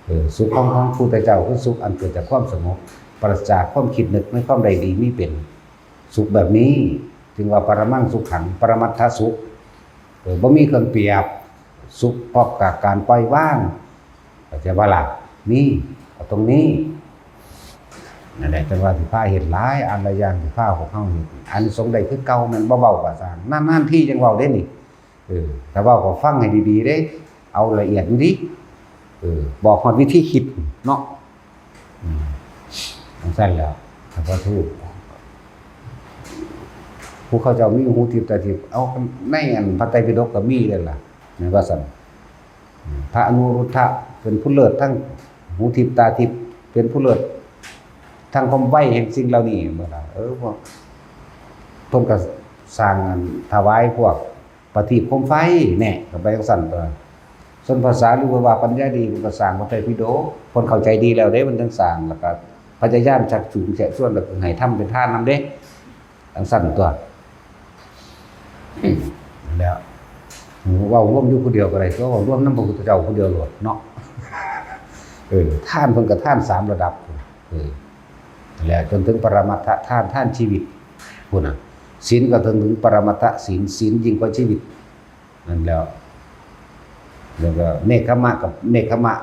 เออ สุขของ ของพุทธเจ้าคือสุขอันเกิดจากความสงบ ปราศจากความคิดนึกในความใดดีมีเป็น สุขแบบนี้จึงว่าปรมังสุขัง ปรมัตถสุข เออ บ่มีเครื่องเปรียบ สุขพร้อมกับการปล่อยวาง เข้าใจบ่ล่ะ นี่ เอาตรงนี้ นั่นแหละ จั่งว่าสิพาเฮ็ดหลายอันหลายอย่าง สิพาพวกเฮาเฮ็ด อานิสงส์ได้คือเก่า แม่นบ่เว้าก็ซ่าง นานๆทีจั่งเว้าเด้นี่ เออ ถ้าเว้าก็ฟังให้ดีๆเด้ เอาละเอียดอยู่ดิ เออ บอกฮอดวิธีคิดเนาะ อืม จั่งซั่นแหล้ว ถ้าบ่ถูก ผู้เขาเจ้ามีหูทิพย์ตาทิพย์ เอา ในอันพระไตรปิฎกก็มีเลยล่ะ แม่นว่าซั่น พระอนุรุทธะเป็นผู้เลิศทั้งหูทิพย์ตาทิพย์ เป็นผู้เลิศทั้งความไวแห่งสิ่งเหล่านี้ เมื่อใด เออ พวก เพิ่นก็สร้างอันถวายพวกประทีปโคมไฟ แน่ ก็ไปจั่งซั่นตั๊ว ส่วนภาษาหรือว่าปัญญาดี เพิ่นก็สร้างพระไตรปิฎก เพิ่นเข้าใจดีแล้วเด้ เพิ่นจั่งสร้าง แล้วก็พยายามชักจูงแชะชวน แล้วก็ให้ทำเป็นทานนำเด้ จั่งซั่นตั๊ว แล้ว เว้ารวมอยู่ผู้เดียวก็ได้ ก็เว้ารวมนำพระพุทธเจ้าผู้เดียวโลดเนาะ เออ ทานเพิ่นก็ทานสามระดับ เออ แล้วจนถึงปรมัตถทาน ทานชีวิต พุ้นน่ะ ศีลก็ถึง ถึงปรมัตถศีล ศีลยิ่งกว่าชีวิต นั่นแล้ว แล้วก็เนกขมะกับเนกขมะ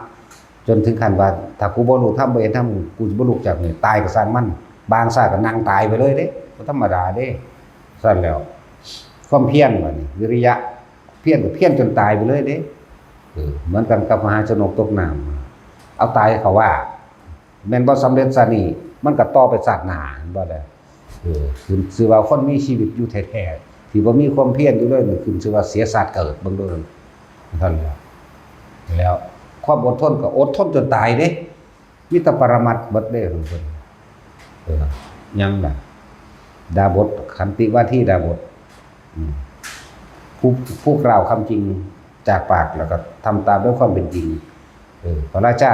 จนถึงขั้นว่า ถ้ากูบ่รู้ธรรม บ่เห็นธรรม กูสิบ่ลุกจากนี่ ตายก็ซ่างมัน บางซาก็นั่งตายไปเลยเด้ บ่ธรรมดาเด้ ซั่นแล้ว ความเพียรบัดนี้ วิริยะ เพียรก็เพียรจนตายไปเลยเด้ เออ เหมือนกันกับมหาชนกตกน้ำ เอาตายเขาว่า แม่นบ่สำเร็จชาตินี้ มันก็ต่อไปชาติหน้า เห็นบ่ล่ะ เออ ขึ้นชื่อว่าคนมีชีวิตอยู่แท้ๆ ที่บ่มีความเพียรอยู่เลยนี่ ขึ้นชื่อว่าเสียชาติเกิด เบิ่งดูนั่น นั่นแหละ แล้วความอดทนก็อดทนจนตายเด้ มีแต่ปรมัตถ์เบิดเด้ของเพิ่น เออ ยังล่ะ ดาบส ขันติวาทีดาบส อืม ผู้- ผู้กล่าวคำจริงจากปาก แล้วก็ทำตามด้วยความเป็นจริง เออ พระราชา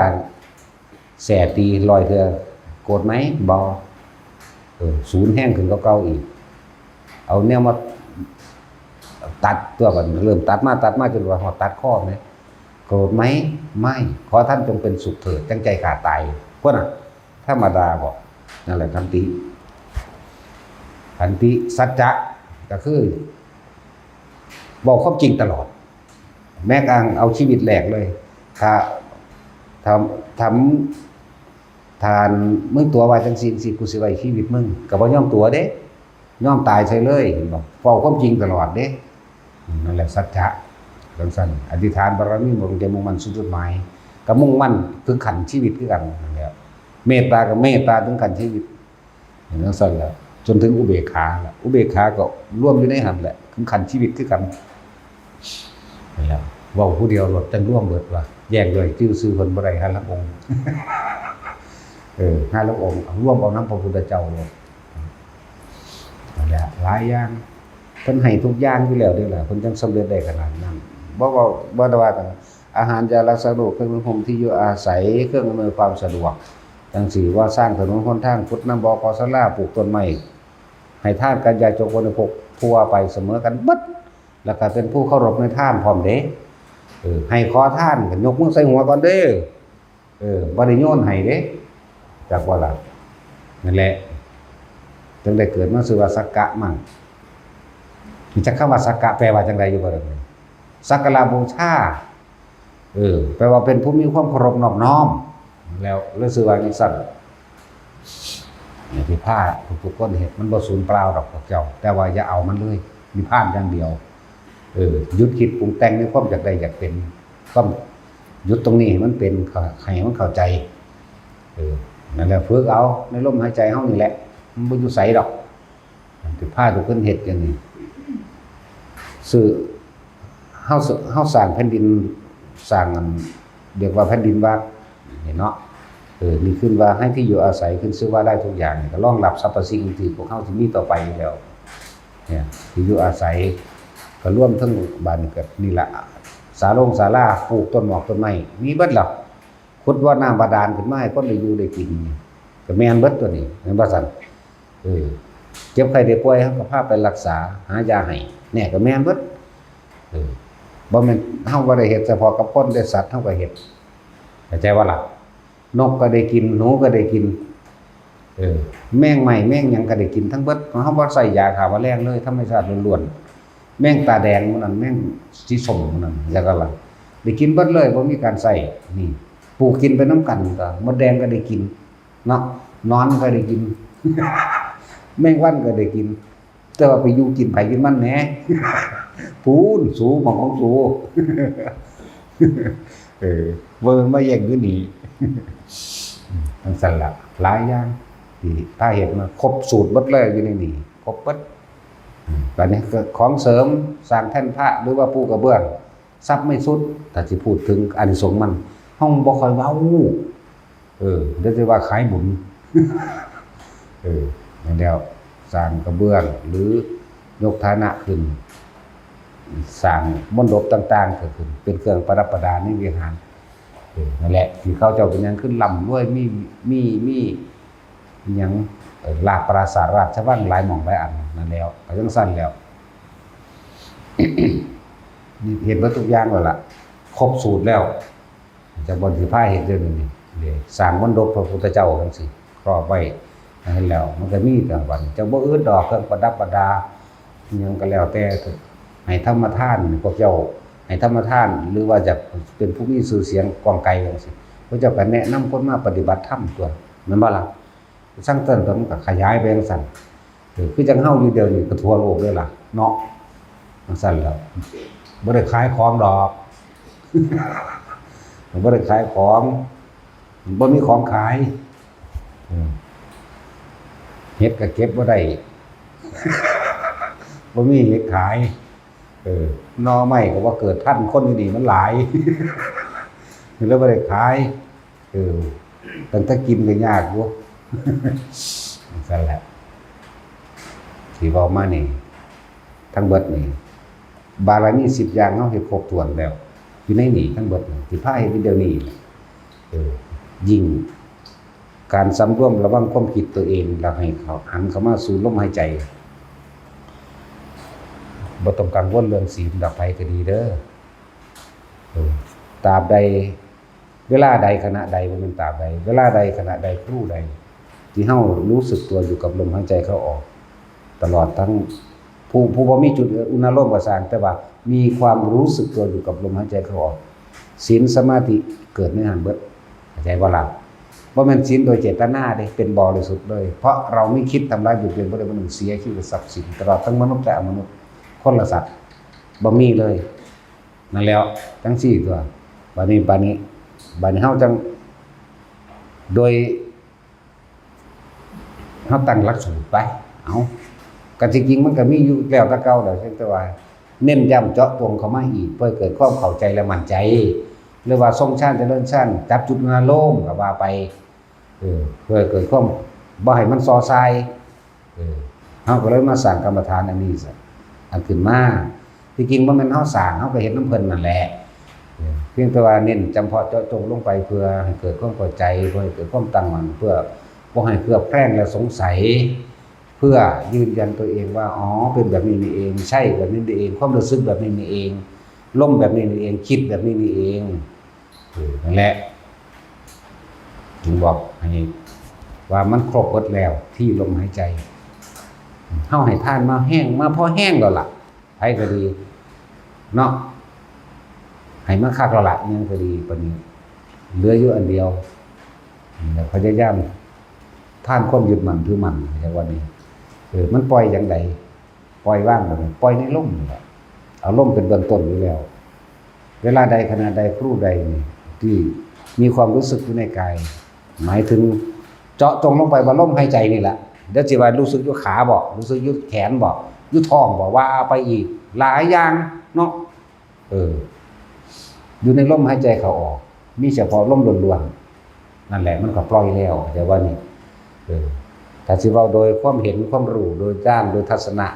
แส่ตีร้อยเทื่อ โก โกรธไหม บ่ เออ สูนแฮงขึ้นกว่าเก่าอีก เอาแนวมาตัดตัวบัด เริ่มตัดมาตัดมาจนว่าฮอดตัดคอแหม โกรธไหม ไม่ ขอท่านจงเป็นสุขเถิด จั่งใจขาดตาย พวกน่ะ ธรรมดาบ่ นั่นแหละขันติ ขันติสัจจะ ก็คือ เว้าความจริงตลอด แม้กระทั่งเอาชีวิตแลกเลย ถ้า ถ้า ถ้า ถ้ามึงตั๋วว่าจั่งซี้จั่งซี้ กูสิไว้ชีวิตมึง ก็บ่ยอมตั๋วเด้ ยอมตายใส่เลย เห็นบ่ เว้าความจริงตลอดเด้ นั่นแหละสัจจะ จั่งซั่น อธิษฐานบารมี บ่ต้องมุ่งมั่นสู่จุดหมาย ก็มุ่งมั่นถึงขั้นชีวิตคือกันนั่นแหละ เมตตาก็เมตตาถึงขั้นชีวิต อย่างนั้นสั้นแหละ จนถึงอุเบกขาละ อุเบกขาก็รวมอยู่ในหั้นแหละ ถึงขั้นชีวิตคือกัน นั่นแหละ เว้าผู้เดียวโลดจั่งรวมเบิดว่า แยกย่อยจื่อซื่อเพิ่นบ่ได้ ห่าลางองค์ เออ ห่าลางองค์ เอารวมเอานำพระพุทธเจ้าโลด นั่นแหละ หลายอย่าง เพิ่นให้ทุกอย่างอยู่แล้วเด้ล่ะ เพิ่นจั่งสำเร็จได้ขนาดนั้น บ่เว้า บ่ได้ว่ากัน อาหาร ยารักษาโรค เครื่องนุ่งห่ม ที่อยู่อาศัย เครื่องอำนวยความสะดวก จั่งซี้ ว่าสร้างถนนหนทาง ขุดน้ำบ่อ ก่อศาลา ปลูกต้นไม้ ให้ทานแก่ญาติโยมคนในพวกทั่วไปเสมอกันเบิด แล้วก็เป็นผู้เคารพในทานพร้อมเด้ เออ ให้ขอทานก็ยกมือใส่หัวก่อนเด้ เออ บ่ได้โยนให้เด้ จักว่าล่ะ นั่นแหละ จั่งได้เกิดมาชื่อว่าสักกะมัง รู้จักคำว่าสักกะแปลว่าจั่งใดอยู่บ่ล่ะ สักการะบูชา เออ แปลว่าเป็นผู้มีความเคารพนอบน้อม แล้ว แล้วชื่อว่าจั่งซั่น นี่ที่พาทุกๆคนเฮ็ด มันบ่สูญเปล่าดอกพวกเจ้า แต่ว่าอย่าเอามันเลย นิพพานอย่างเดียว เออ หยุดคิดปรุงแต่งในความอยากได้อยากเป็น ความ หยุดตรงนี้ให้มันเป็น ให้มันเข้าใจ เออ นั่นแหละ ฝึกเอาในลมหายใจเฮานี่แหละ มันบ่อยู่ไสดอก ที่พาทุกคนเฮ็ดอย่างนี้ ซื้อ เฮา เฮาสร้างแผ่นดิน สร้างอัน เรียกว่าแผ่นดินวัด นี่เนาะ เออ นี่ขึ้นว่าให้ที่อยู่อาศัย ขึ้นชื่อว่าได้ทุกอย่าง นี่ก็รองรับสรรพสิ่งที่พวกเฮาสิมีต่อไปอยู่แล้ว เนี่ย ที่อยู่อาศัย ก็รวมทั้งบ้านนี่ก็นี่ละ ศาลงศาลา ปลูกต้นหมากต้นไม้ มีเบิดแล้ว ขุดบ่อน้ำบาดาลขึ้นมาให้คนได้อยู่ได้กิน ก็แม่นเบิดตัวนี้ แม่นบ่ซั่น เออ เจ็บไข้ได้ป่วย เฮาก็พาไปรักษา หายาให้ แน่ ก็แม่นเบิด เออ บ่แม่นเฮาบ่ได้เฮ็ดเฉพาะกับคนเด้ สัตว์เฮาก็เฮ็ด เข้าใจบ่ล่ะ นกก็ได้กิน หนูก็ได้กิน เออ แมงไม้แมงหยังก็ได้กินทั้งเบิด เฮาบ่ใส่ยาฆ่าแมลงเลย ธรรมชาติล้วนๆ แมงตาแดงหมู่นั้น แมงสีส้มหมู่นั้น จั่งซั้นล่ะ ได้กินเบิดเลย บ่มีการใส่ นี่ ปลูกกินไปนำกัน ก็มดแดงก็ได้กิน เนาะ หนอนก็ได้กิน แมงวันก็ได้กิน แต่ว่าไปอยู่กินไผกินมันแหน่ พู้น สู หม่องของสู เออ บ่แม่นมาแย่งอยู่นี่ จั่งซั้นล่ะ หลายอย่างที่พาเฮ็ดมา ครบสูตรเบิดเลยอยู่ในนี่ ครบเบิด อืม บัดนี้ก็ของเสริม สร้างแท่นพระ หรือว่าปูกระเบื้อง ทรัพย์ไม่ทรุด ถ้าสิพูดถึงอานิสงส์มัน เฮาบ่ค่อยเว้า เออ เดี๋ยวสิว่าขายบุญ เออ นั่นแล้ว สร้างกระเบื้อง หรือยกฐานะขึ้น สร้างมณฑปต่างๆ ก็ขึ้น เป็นเครื่องประดับประดาในวิหาร เออ นั่นแหละ ที่เขาเจ้าเป็นหยังขึ้นร่ำรวย มี มี มีหยัง เออ ลาบปราสาทราชวังหลายหม่องหลายอัน นั่นแล้ว ก็จั่งซั้นแล้ว นี่เฮ็ดเบิดทุกอย่างแล้วล่ะ ครบสูตรแล้ว จั่งบ่อนสิพาเฮ็ดเรื่องนี้ เด้ สร้างมณฑปพระพุทธเจ้าจั่งซี้ ครอบไว้ ให้แล้ว มันก็มีแต่บัดนี้ จั่งบ่อึดดอก เครื่องประดับประดา อิหยังก็แล้วแต่ ให้ธรรมทาน พวกเจ้า ให้ธรรมทาน หรือว่าอยากเป็นผู้มีชื่อเสียงกว้างไกลจั่งซี้ พระเจ้าก็แนะนำคนมาปฏิบัติธรรมตั๊ว แม่นบ่ล่ะ สั่งเติมก็มันก็ขยายไปจั่งซั้น เออ คือจั่งเฮาอยู่เดี๋ยวนี้ก็ทั่วโลกเลยล่ะ เนาะ จั่งซั้นแล้ว บ่ได้ขายของดอก บ่ได้ขายของ บ่มีของขาย อืม เห็ดก็เก็บบ่ได้ บ่มีเห็ดขาย เออ หน่อไม้ก็บ่เกิดทัน คนอยู่นี่มันหลาย เลยบ่ได้ขาย เออ ตั้งแต่กินก็ยากอยู่ จั่งซั้นแหละ ที่เว้ามานี่ ทั้งเบิดนี่ บารมีสิบอย่างเฮาเฮ็ดครบถ้วนแล้ว อยู่ในนี่ทั้งเบิดนี่ ที่พาเฮ็ดอยู่เดี๋ยวนี้ เออ ยิ่ง การสำรวมระวังความคิดตัวเอง แล้วให้เขาหันเข้ามาสู่ลมหายใจ บ่ต้องกังวลเรื่องศีลดอก ไผก็ดีเด้อ เออ ตราบใด เวลาใดขณะใด บ่แม่นตราบใด เวลาใดขณะใดครู่ใด ที่เฮารู้สึกตัวอยู่กับลมหายใจเข้าออก ตลอดทั้ง ผู้ ผู้บ่มีจุดอุณาโลมก็ซ่าง แต่ว่ามีความรู้สึกตัวอยู่กับลมหายใจเข้าออก ศีลสมาธิเกิดในหั้นเบิด เข้าใจบ่ล่ะ? บ่แม่นศีลโดยเจตนาเด้ เป็นบริสุทธิ์เลย เพราะเราไม่คิดทำร้ายเบียดเบียนผู้ใดผู้หนึ่ง เสียชีวิตกับทรัพย์สิน ตลอดทั้งมนุษย์และอมนุษย์ คนและสัตว์ บ่มีเลย นั่นแหล้ว จั่งซี้ตั๊ว บัดนี้ บัดนี้ บัดนี้เฮาจั่ง โดย เฮาตั้งหลักสูตรไป เอ้า ก็จริงๆ มันก็มีอยู่แล้วแต่เก่าแหละ เพียงแต่ว่าเน้นย้ำเจาะจงเข้ามาอีก เพื่อให้เกิดความเข้าใจและมั่นใจ หรือว่าทรงฌานเจริญฌาน จับจุดอารมณ์ก็ว่าไป เออ เพื่อให้เกิดความ บ่ให้มันซอซาย เออ เฮาก็เลยมาสร้างกรรมฐานอันนี้ซะ อันขึ้นมา ที่จริงบ่แม่นเฮาสร้าง เฮาก็เฮ็ดนำเพิ่นนั่นแหละ เออ เพียงแต่ว่าเน้นจำเพาะเจาะจงลงไป เพื่อให้เกิดความเข้าใจ เพื่อให้เกิดความตั้งมั่น เพื่อบ่ให้เคลือบแคลงและสงสัย เพื่อยืนยันตัวเองว่า อ๋อ เป็นแบบนี้นี่เอง ใช่แบบนี้นี่เอง ความรู้สึกแบบนี้นี่เอง ลมแบบนี้นี่เอง คิดแบบนี้นี่เอง เออ นั่นแหละ จึงบอกให้ว่ามันครบเบิดแล้วที่ลมหายใจ เฮาให้ทานมาแฮง มาพอแฮงแล้วล่ะ ไผก็ดี เนาะ ให้มาคักแล้วล่ะ อิหยังก็ดี บัดนี้ เหลืออยู่อันเดียว พยายามทานความยึดมั่นถือมั่น เรียกว่านี่ เออ มันปล่อยจั่งใด ปล่อยวางแบบนี้ ปล่อยในลมนี่แหละ เอาลมเป็นเบื้องต้นอยู่แล้ว เวลาใดขณะใดครู่ใดนี่ ที่มีความรู้สึกอยู่ในกาย หมายถึงเจาะจงลงไปว่าลมหายใจนี่แหละ เดี๋ยวสิว่ารู้สึกอยู่ขาบ่ รู้สึกอยู่แขนบ่ อยู่ท้องบ่ ว่าไปอีกหลายอย่างเนาะ เออ อยู่ในลมหายใจเข้าออก มีเฉพาะลมล้วนๆ นั่นแหละ มันก็ปล่อยแล้ว เข้าใจบ่นี่ เออ ถ้าสิเว้าโดยความเห็น ความรู้ โดยญาณ โดยทัศนะ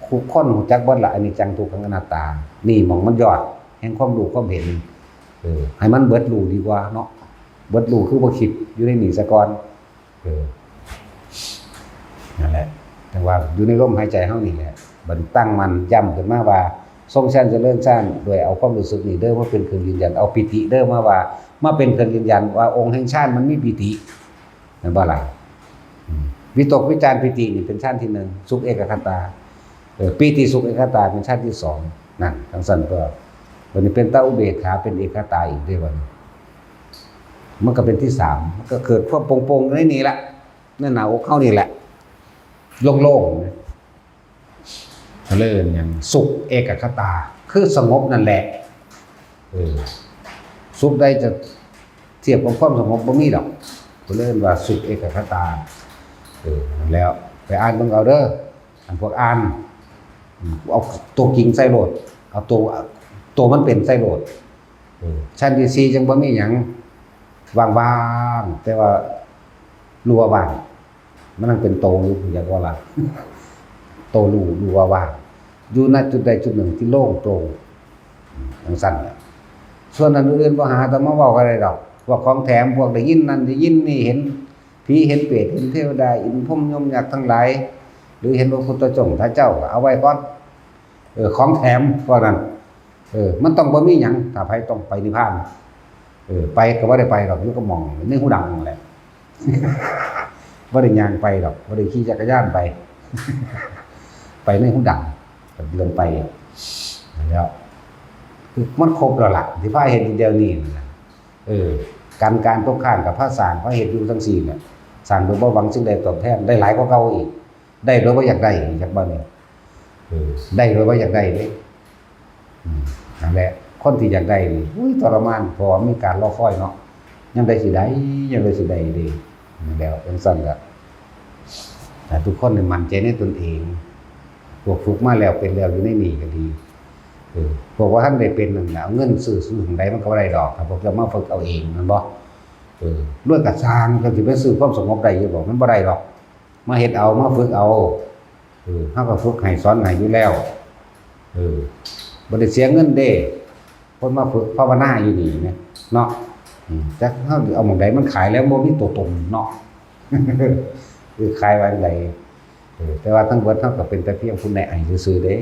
ทุกคนรู้จักเบิดละ อนิจจัง ทุกขัง อนัตตา นี่หม่องมันยอดแห่งความรู้ความเห็น เออ ให้มันเบิดรู้ดีกว่าเนาะ เบิดรู้คือบ่คิดอยู่ในนี่ซะก่อน เออ นั่นแหละ แต่ว่าอยู่ในลมหายใจเฮานี่แหละ บัดตั้งมั่นย้ำขึ้นมาว่า ทรงฌานเจริญฌาน โดยเอาความรู้สึกนี่เด้อมาเป็นเครื่องยืนยัน เอาปีติเด้อมาว่า มาเป็นเครื่องยืนยันว่าองค์แห่งฌานมันมีปีติ แม่นบ่ล่ะ? อืม วิตกวิจารปีตินี่เป็นฌานที่หนึ่ง สุขเอกคตา เออ ปีติสุขเอกคตาเป็นฌานที่สอง นั่น จั่งซั่นตั๊ว บัดนี้เป็นตาอุเบกขา เป็นเอกคตาอีกเด้บัดนี้ มันก็เป็นที่สาม มันก็เกิดความโปร่งๆ อยู่ในนี่ละ ในหน้าอกเฮานี่แหละ โล่งๆ นะ เขาเรียกหยัง สุขเอกคตา คือสงบนั่นแหละ เออ สุขใดจะเทียบกับความสงบบ่มีดอก เขาเรียกว่าสุขเอกคตา เออ นั่นแล้ว ไปอ่านเบิ่งเอาเด้อ อันพวกอ่าน อืม เอาตัวจริงใส่โลด เอาตัว ตัวมันเป็นใส่โลด เออ ชั้นที่สี่จั่งบ่มีหยัง ว่างๆ แต่ว่ารู้ว่าว่าง มันยังเป็นโตอยู่ อยากว่าล่ะ โตรู้ รู้ว่าว่าง อยู่ ณ จุดใดจุดหนึ่งที่โล่งโปร่ง จั่งซั่นแหละ ส่วนอันอื่นบ่หาแต่มาเว้าก็ได้ดอก พวกของแถม พวกได้ยินนั่นได้ยินนี่ เห็นผีเห็นเปรต เห็นเทวดา อินทร์พรหมยมยักษ์ทั้งหลาย หรือเห็นพระพุทธเจ้า พระเจ้าก็เอาไว้ก่อน เออ ของแถมพวกนั้น เออ มันต้องบ่มีหยัง ถ้าไผต้องไปนิพพาน เออ ไปก็บ่ได้ไปดอก อยู่กับหม่องในหูดังนั่นแหละ บ่ได้ย่างไปดอก บ่ได้ขี่จักรยานไป ไปในหูดัง ก็เดินไป แล้ว คือมันครบแล้วล่ะ ที่พาเฮ็ดอยู่เดี๋ยวนี้นั่นน่ะ เออ การ การตกค้างกับพาสร้าง พาเฮ็ดอยู่จั่งซี้แหละ สร้างโดยบ่หวังสิ่งใดตอบแทน ได้หลายกว่าเก่าอีก ได้โดยบ่อยากได้ อยากบ่นี่ เออ ได้โดยบ่อยากได้เด้ อืม นั่นแหละ คนที่อยากได้นี่ อุ้ย ทรมาน เพราะว่ามีการรอคอยเนาะ ยามใดสิได้ ยามใดสิได้เด้ นั่นแหล้ว จั่งซั่นล่ะ แต่ทุกคนนี่มั่นใจในตนเอง พวกฝึกมาแล้วเป็นแล้วอยู่ในนี่ก็ดี เออ พวกว่าทันได้เป็นนั่นแหละ เอาเงินซื้อ ซื้อหม่องใดมันก็บ่ได้ดอก ถ้าพวกเจ้ามาฝึกเอาเอง แม่นบ่? เออ รวยก็ซ่าง เจ้าสิไปซื้อความสงบได้อยู่บ่? มันบ่ได้ดอก มาเฮ็ดเอา มาฝึกเอา เออ เฮาก็ฝึกให้สอนให้อยู่แล้ว เออ บ่ได้เสียเงินเด้ คนมาฝึกภาวนาอยู่นี่นะ เนาะ จักเฮาเอาหม่องใดมันขายแล้วบ่มีตัวตนเนาะ คือขายว่าจั่งใด เออ แต่ว่าทั้งเบิดเฮาก็เป็นแต่เพียงผู้แนะให้ซื่อๆเด้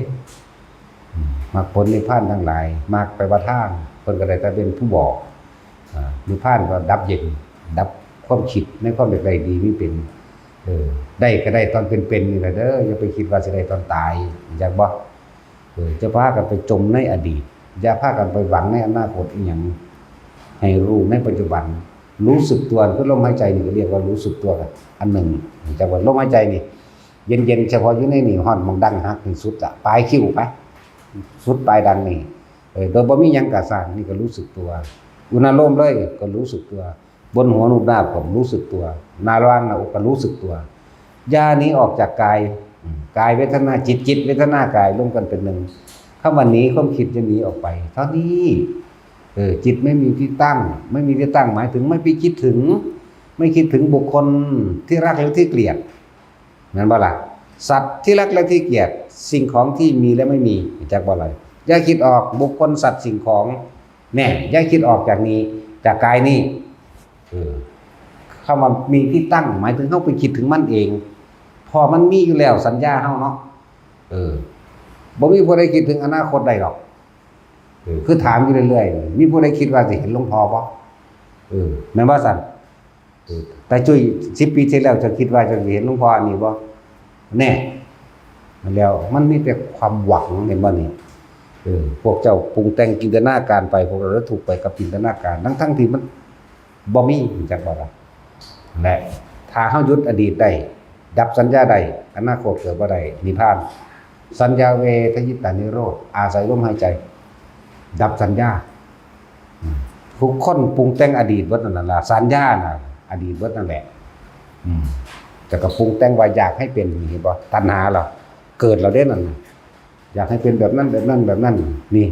อืม มรรคผลนิพพานทั้งหลาย มรรคแปลว่าทาง เพิ่นก็ได้แต่เป็นผู้บอก อ่า นิพพานก็ดับเย็น ดับความคิดในความอยากได้ดีมีเป็น เออ ได้ก็ได้ตอนเป็นๆนี่แหละเด้อ อย่าไปคิดว่าสิได้ตอนตาย รู้จักบ่ เออ จะพากันไปจมในอดีต อย่าพากันไปหวังในอนาคตอีหยัง ให้รู้ในปัจจุบัน รู้สึกตัว คือลมหายใจนี่ก็เรียกว่ารู้สึกตัว อันหนึ่ง รู้จักว่าลมหายใจนี่ เย็นๆ เฉพาะอยู่ในนี่ ฮ้อนหม่องดั้งหักนี่สุดละ ปลายคิ้วไป สุดปลายดั้งนี่ เออ โดยบ่มีหยังกะซ่าง นี่ก็รู้สึกตัว อุณาโลมเลยก็รู้สึกตัว บนหัวนูบนาบก็รู้สึกตัว หน้าระหว่างหน้าอกก็รู้สึกตัว อย่าหนีออกจากกาย อืม กายเวทนาจิต จิตเวทนากายรวมกันเป็นหนึ่ง คำว่าหนีความคิดจะหนีออกไป เท่านี้ เออ จิตไม่มีที่ตั้ง ไม่มีที่ตั้งหมายถึงไม่ไปคิดถึง ไม่คิดถึงบุคคลที่รักหรือที่เกลียด แม่นบ่ล่ะ สัตว์ที่รักและที่เกลียด สิ่งของที่มีและไม่มี รู้จักบ่ล่ะ อย่าคิดออก บุคคล สัตว์ สิ่งของ แน่ อย่าคิดออกจากนี้ จากกายนี้ เออ คำว่ามีที่ตั้ง หมายถึงเฮาไปคิดถึงมันเอง เพราะมันมีอยู่แล้ว สัญญาเฮาเนาะ เออ บ่มีผู้ใดคิดถึงอนาคตได้หรอก เออ คือถามอยู่เรื่อยๆ มีผู้ใดคิดว่าสิเห็นหลวงพ่อบ่ เออ แม่นบ่ซั่น เออ แต่จุ้ย สิบปีที่แล้วเจ้าคิดว่าเจ้าสิเห็นหลวงพ่ออันนี้บ่ แน่ แล้วมันมีแต่ความหวัง เห็นบ่นี่ เออ พวกเจ้าปรุงแต่งจินตนาการไป พวกเราเลยทุกข์ไปกับจินตนาการ ทั้งๆที่มันบ่มี รู้จักบ่ล่ะ และถ้าเฮาหยุดอดีตได้ ดับสัญญาได้ อนาคตเกิดบ่ได้ นิพพาน สัญญาเวทยิตานิโรธ อาศัยลมหายใจ ดับสัญญา อืม ทุกคนปรุงแต่งอดีตเบิดนั่นล่ะ สัญญาน่ะ อดีตเบิดนั่นแหละ อืม แต่ก็ปรุงแต่งว่าอยากให้เป็น เห็นบ่ ตัณหาเราเกิดเราได้นั่นน่ะ อยากให้เป็นแบบนั้น แบบนั้น แบบนั้น นี่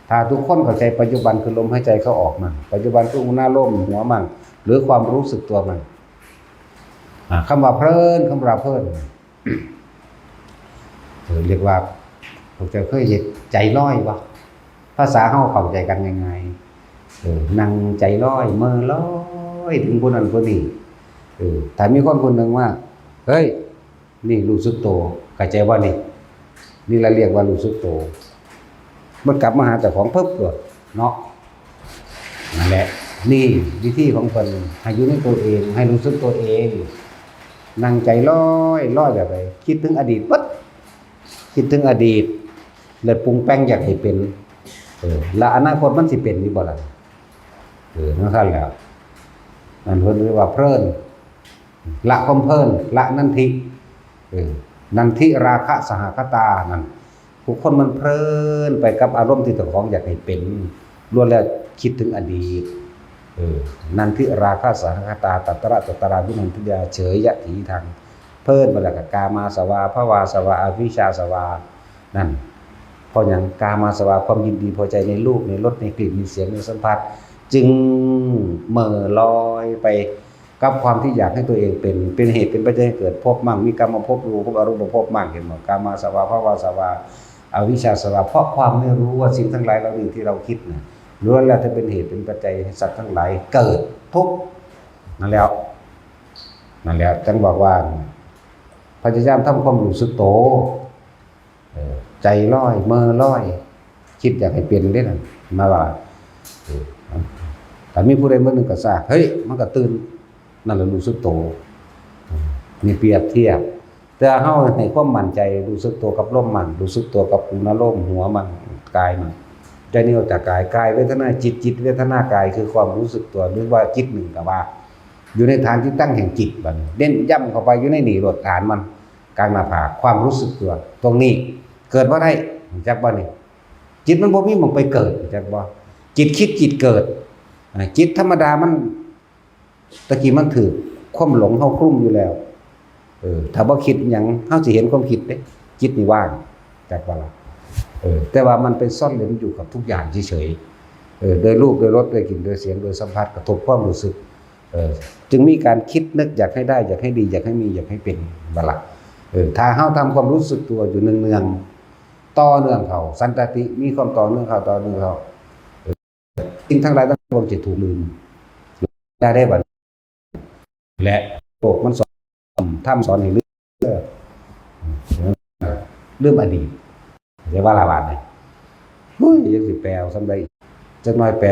ถ้าทุกคนเข้าใจปัจจุบันคือลมหายใจเข้าออกมั่ง ปัจจุบันคืออุณาโลมหัวมั่ง หรือความรู้สึกตัวมั่ง อ่า คำว่าเพลิน คำว่าเพลิน เออ เรียกว่า พวกเจ้าเคยเห็นใจลอยบ่ ภาษาเฮาเข้าใจกันง่ายๆ เออ นั่งใจลอย เม่อลอย ถึงผู้นั้นผู้นี้ เออ ถ้ามีคนคนหนึ่งว่า เฮ้ย นี่รู้สึกโต เข้าใจบ่นี่ นี่ละเรียกว่ารู้สึกโต มันกลับมาหาเจ้าของปึ๊บโลดเนาะ นั่นแหละ นี่วิธีของเพิ่น ให้อยู่ในตัวเอง ให้รู้สึกตัวเอง นั่งใจลอย ลอยแบบใด คิดถึงอดีตปั๊บ คิดถึงอดีต แล้วปรุงแต่งอยากให้เป็น เออ แล้วอนาคตมันสิเป็นอยู่บ่ล่ะ เออ นั่นซั่นแหละ นั่นเพิ่นเรียกว่าเพลิน ละความเพลิน ละนันทิ เออ นันทิราคะสหคตา นั่น ทุกคนมันเพลินไปกับอารมณ์ที่เจ้าของอยากให้เป็น ล้วนแล้วคิดถึงอดีต เออ นันทิราคะสหคตา ตัตระตัตราวินันทิยา เฉยยะถีทัง เพลินไปแล้วก็กามาสวา ภวาสวา อวิชชาสวา นั่น เพราะหยัง กามาสวา ความยินดีพอใจในรูป ในรส ในกลิ่น ในเสียง ในสัมผัส จึงเม่อลอยไปกับความที่อยากให้ตัวเองเป็น เป็นเหตุเป็นปัจจัยให้เกิดภพมั่ง มีกามภพ รูปภพ อรูปภพมั่ง เห็นบ่ กามาสวา ภวาสวา อวิชชาสวา เพราะความไม่รู้ว่าสิ่งทั้งหลายเหล่านี้ที่เราคิดน่ะ ล้วนแล้วแต่เป็นเหตุเป็นปัจจัยให้สัตว์ทั้งหลายเกิดทุกข์ นั่นแล้ว นั่นแล้ว จั่งบอกว่า พยายามทำความรู้สึกโต เออ ใจลอย เม่อลอย คิดอยากให้เป็นเด้นั่น มาว่า เออ ถ้ามีผู้ใดมื้อหนึ่งก็ซาก เฮ้ย มันก็ตื่น นั่นแหละรู้สึกโต นี่เปรียบเทียบ แต่เฮาให้ความมั่นใจ รู้สึกตัวกับลมมั่ง รู้สึกตัวกับอุณาโลมหัวมั่ง กายมั่ง ใจนี้ออกจากกาย กายเวทนาจิต จิตเวทนากาย คือความรู้สึกตัว หรือว่าจิตหนึ่งก็ว่า อยู่ในฐานที่ตั้งแห่งจิต บัดนี้เน้นย้ำเข้าไปอยู่ในนี่โลด ฐานมัน กลางหน้าผาก ความรู้สึกตัว ตรงนี้เกิดบ่ได้ รู้จักบ่นี่ จิตมันบ่มีหม่องไปเกิด รู้จักบ่ จิตคิดจิตเกิด อ่า จิตธรรมดามัน ตะกี้มันถืกความหลงเฮาคลุมอยู่แล้ว เออ ถ้าบ่คิดหยัง เฮาสิเห็นความคิดเด้ จิตนี่ว่าง จักบ่ล่ะ เออ แต่ว่ามันไปซ่อนเร้นอยู่กับทุกอย่างเฉยๆ เออ โดยรูป โดยรส โดยกลิ่น โดยเสียง โดยสัมผัส กระทบความรู้สึก เออ จึงมีการคิดนึกอยากให้ได้ อยากให้ดี อยากให้มี อยากให้เป็น บ่ล่ะ เออ ถ้าเฮาทำความรู้สึกตัวอยู่เนืองๆ ต่อเนื่องเข้า สันตติ มีความต่อเนื่องเข้า ต่อเนื่องเข้า เออ สิ่งทั้งหลายทั้งปวงจะถูกลืม ได้ได้บัด และโลกมันสอน ธรรมสอนให้ลืม เออ ลืมอดีต เรียกว่าละบาดเนี่ย เฮ้ย ยังสิแปลเอาซ้ำได้อีก จักหน่อยแปล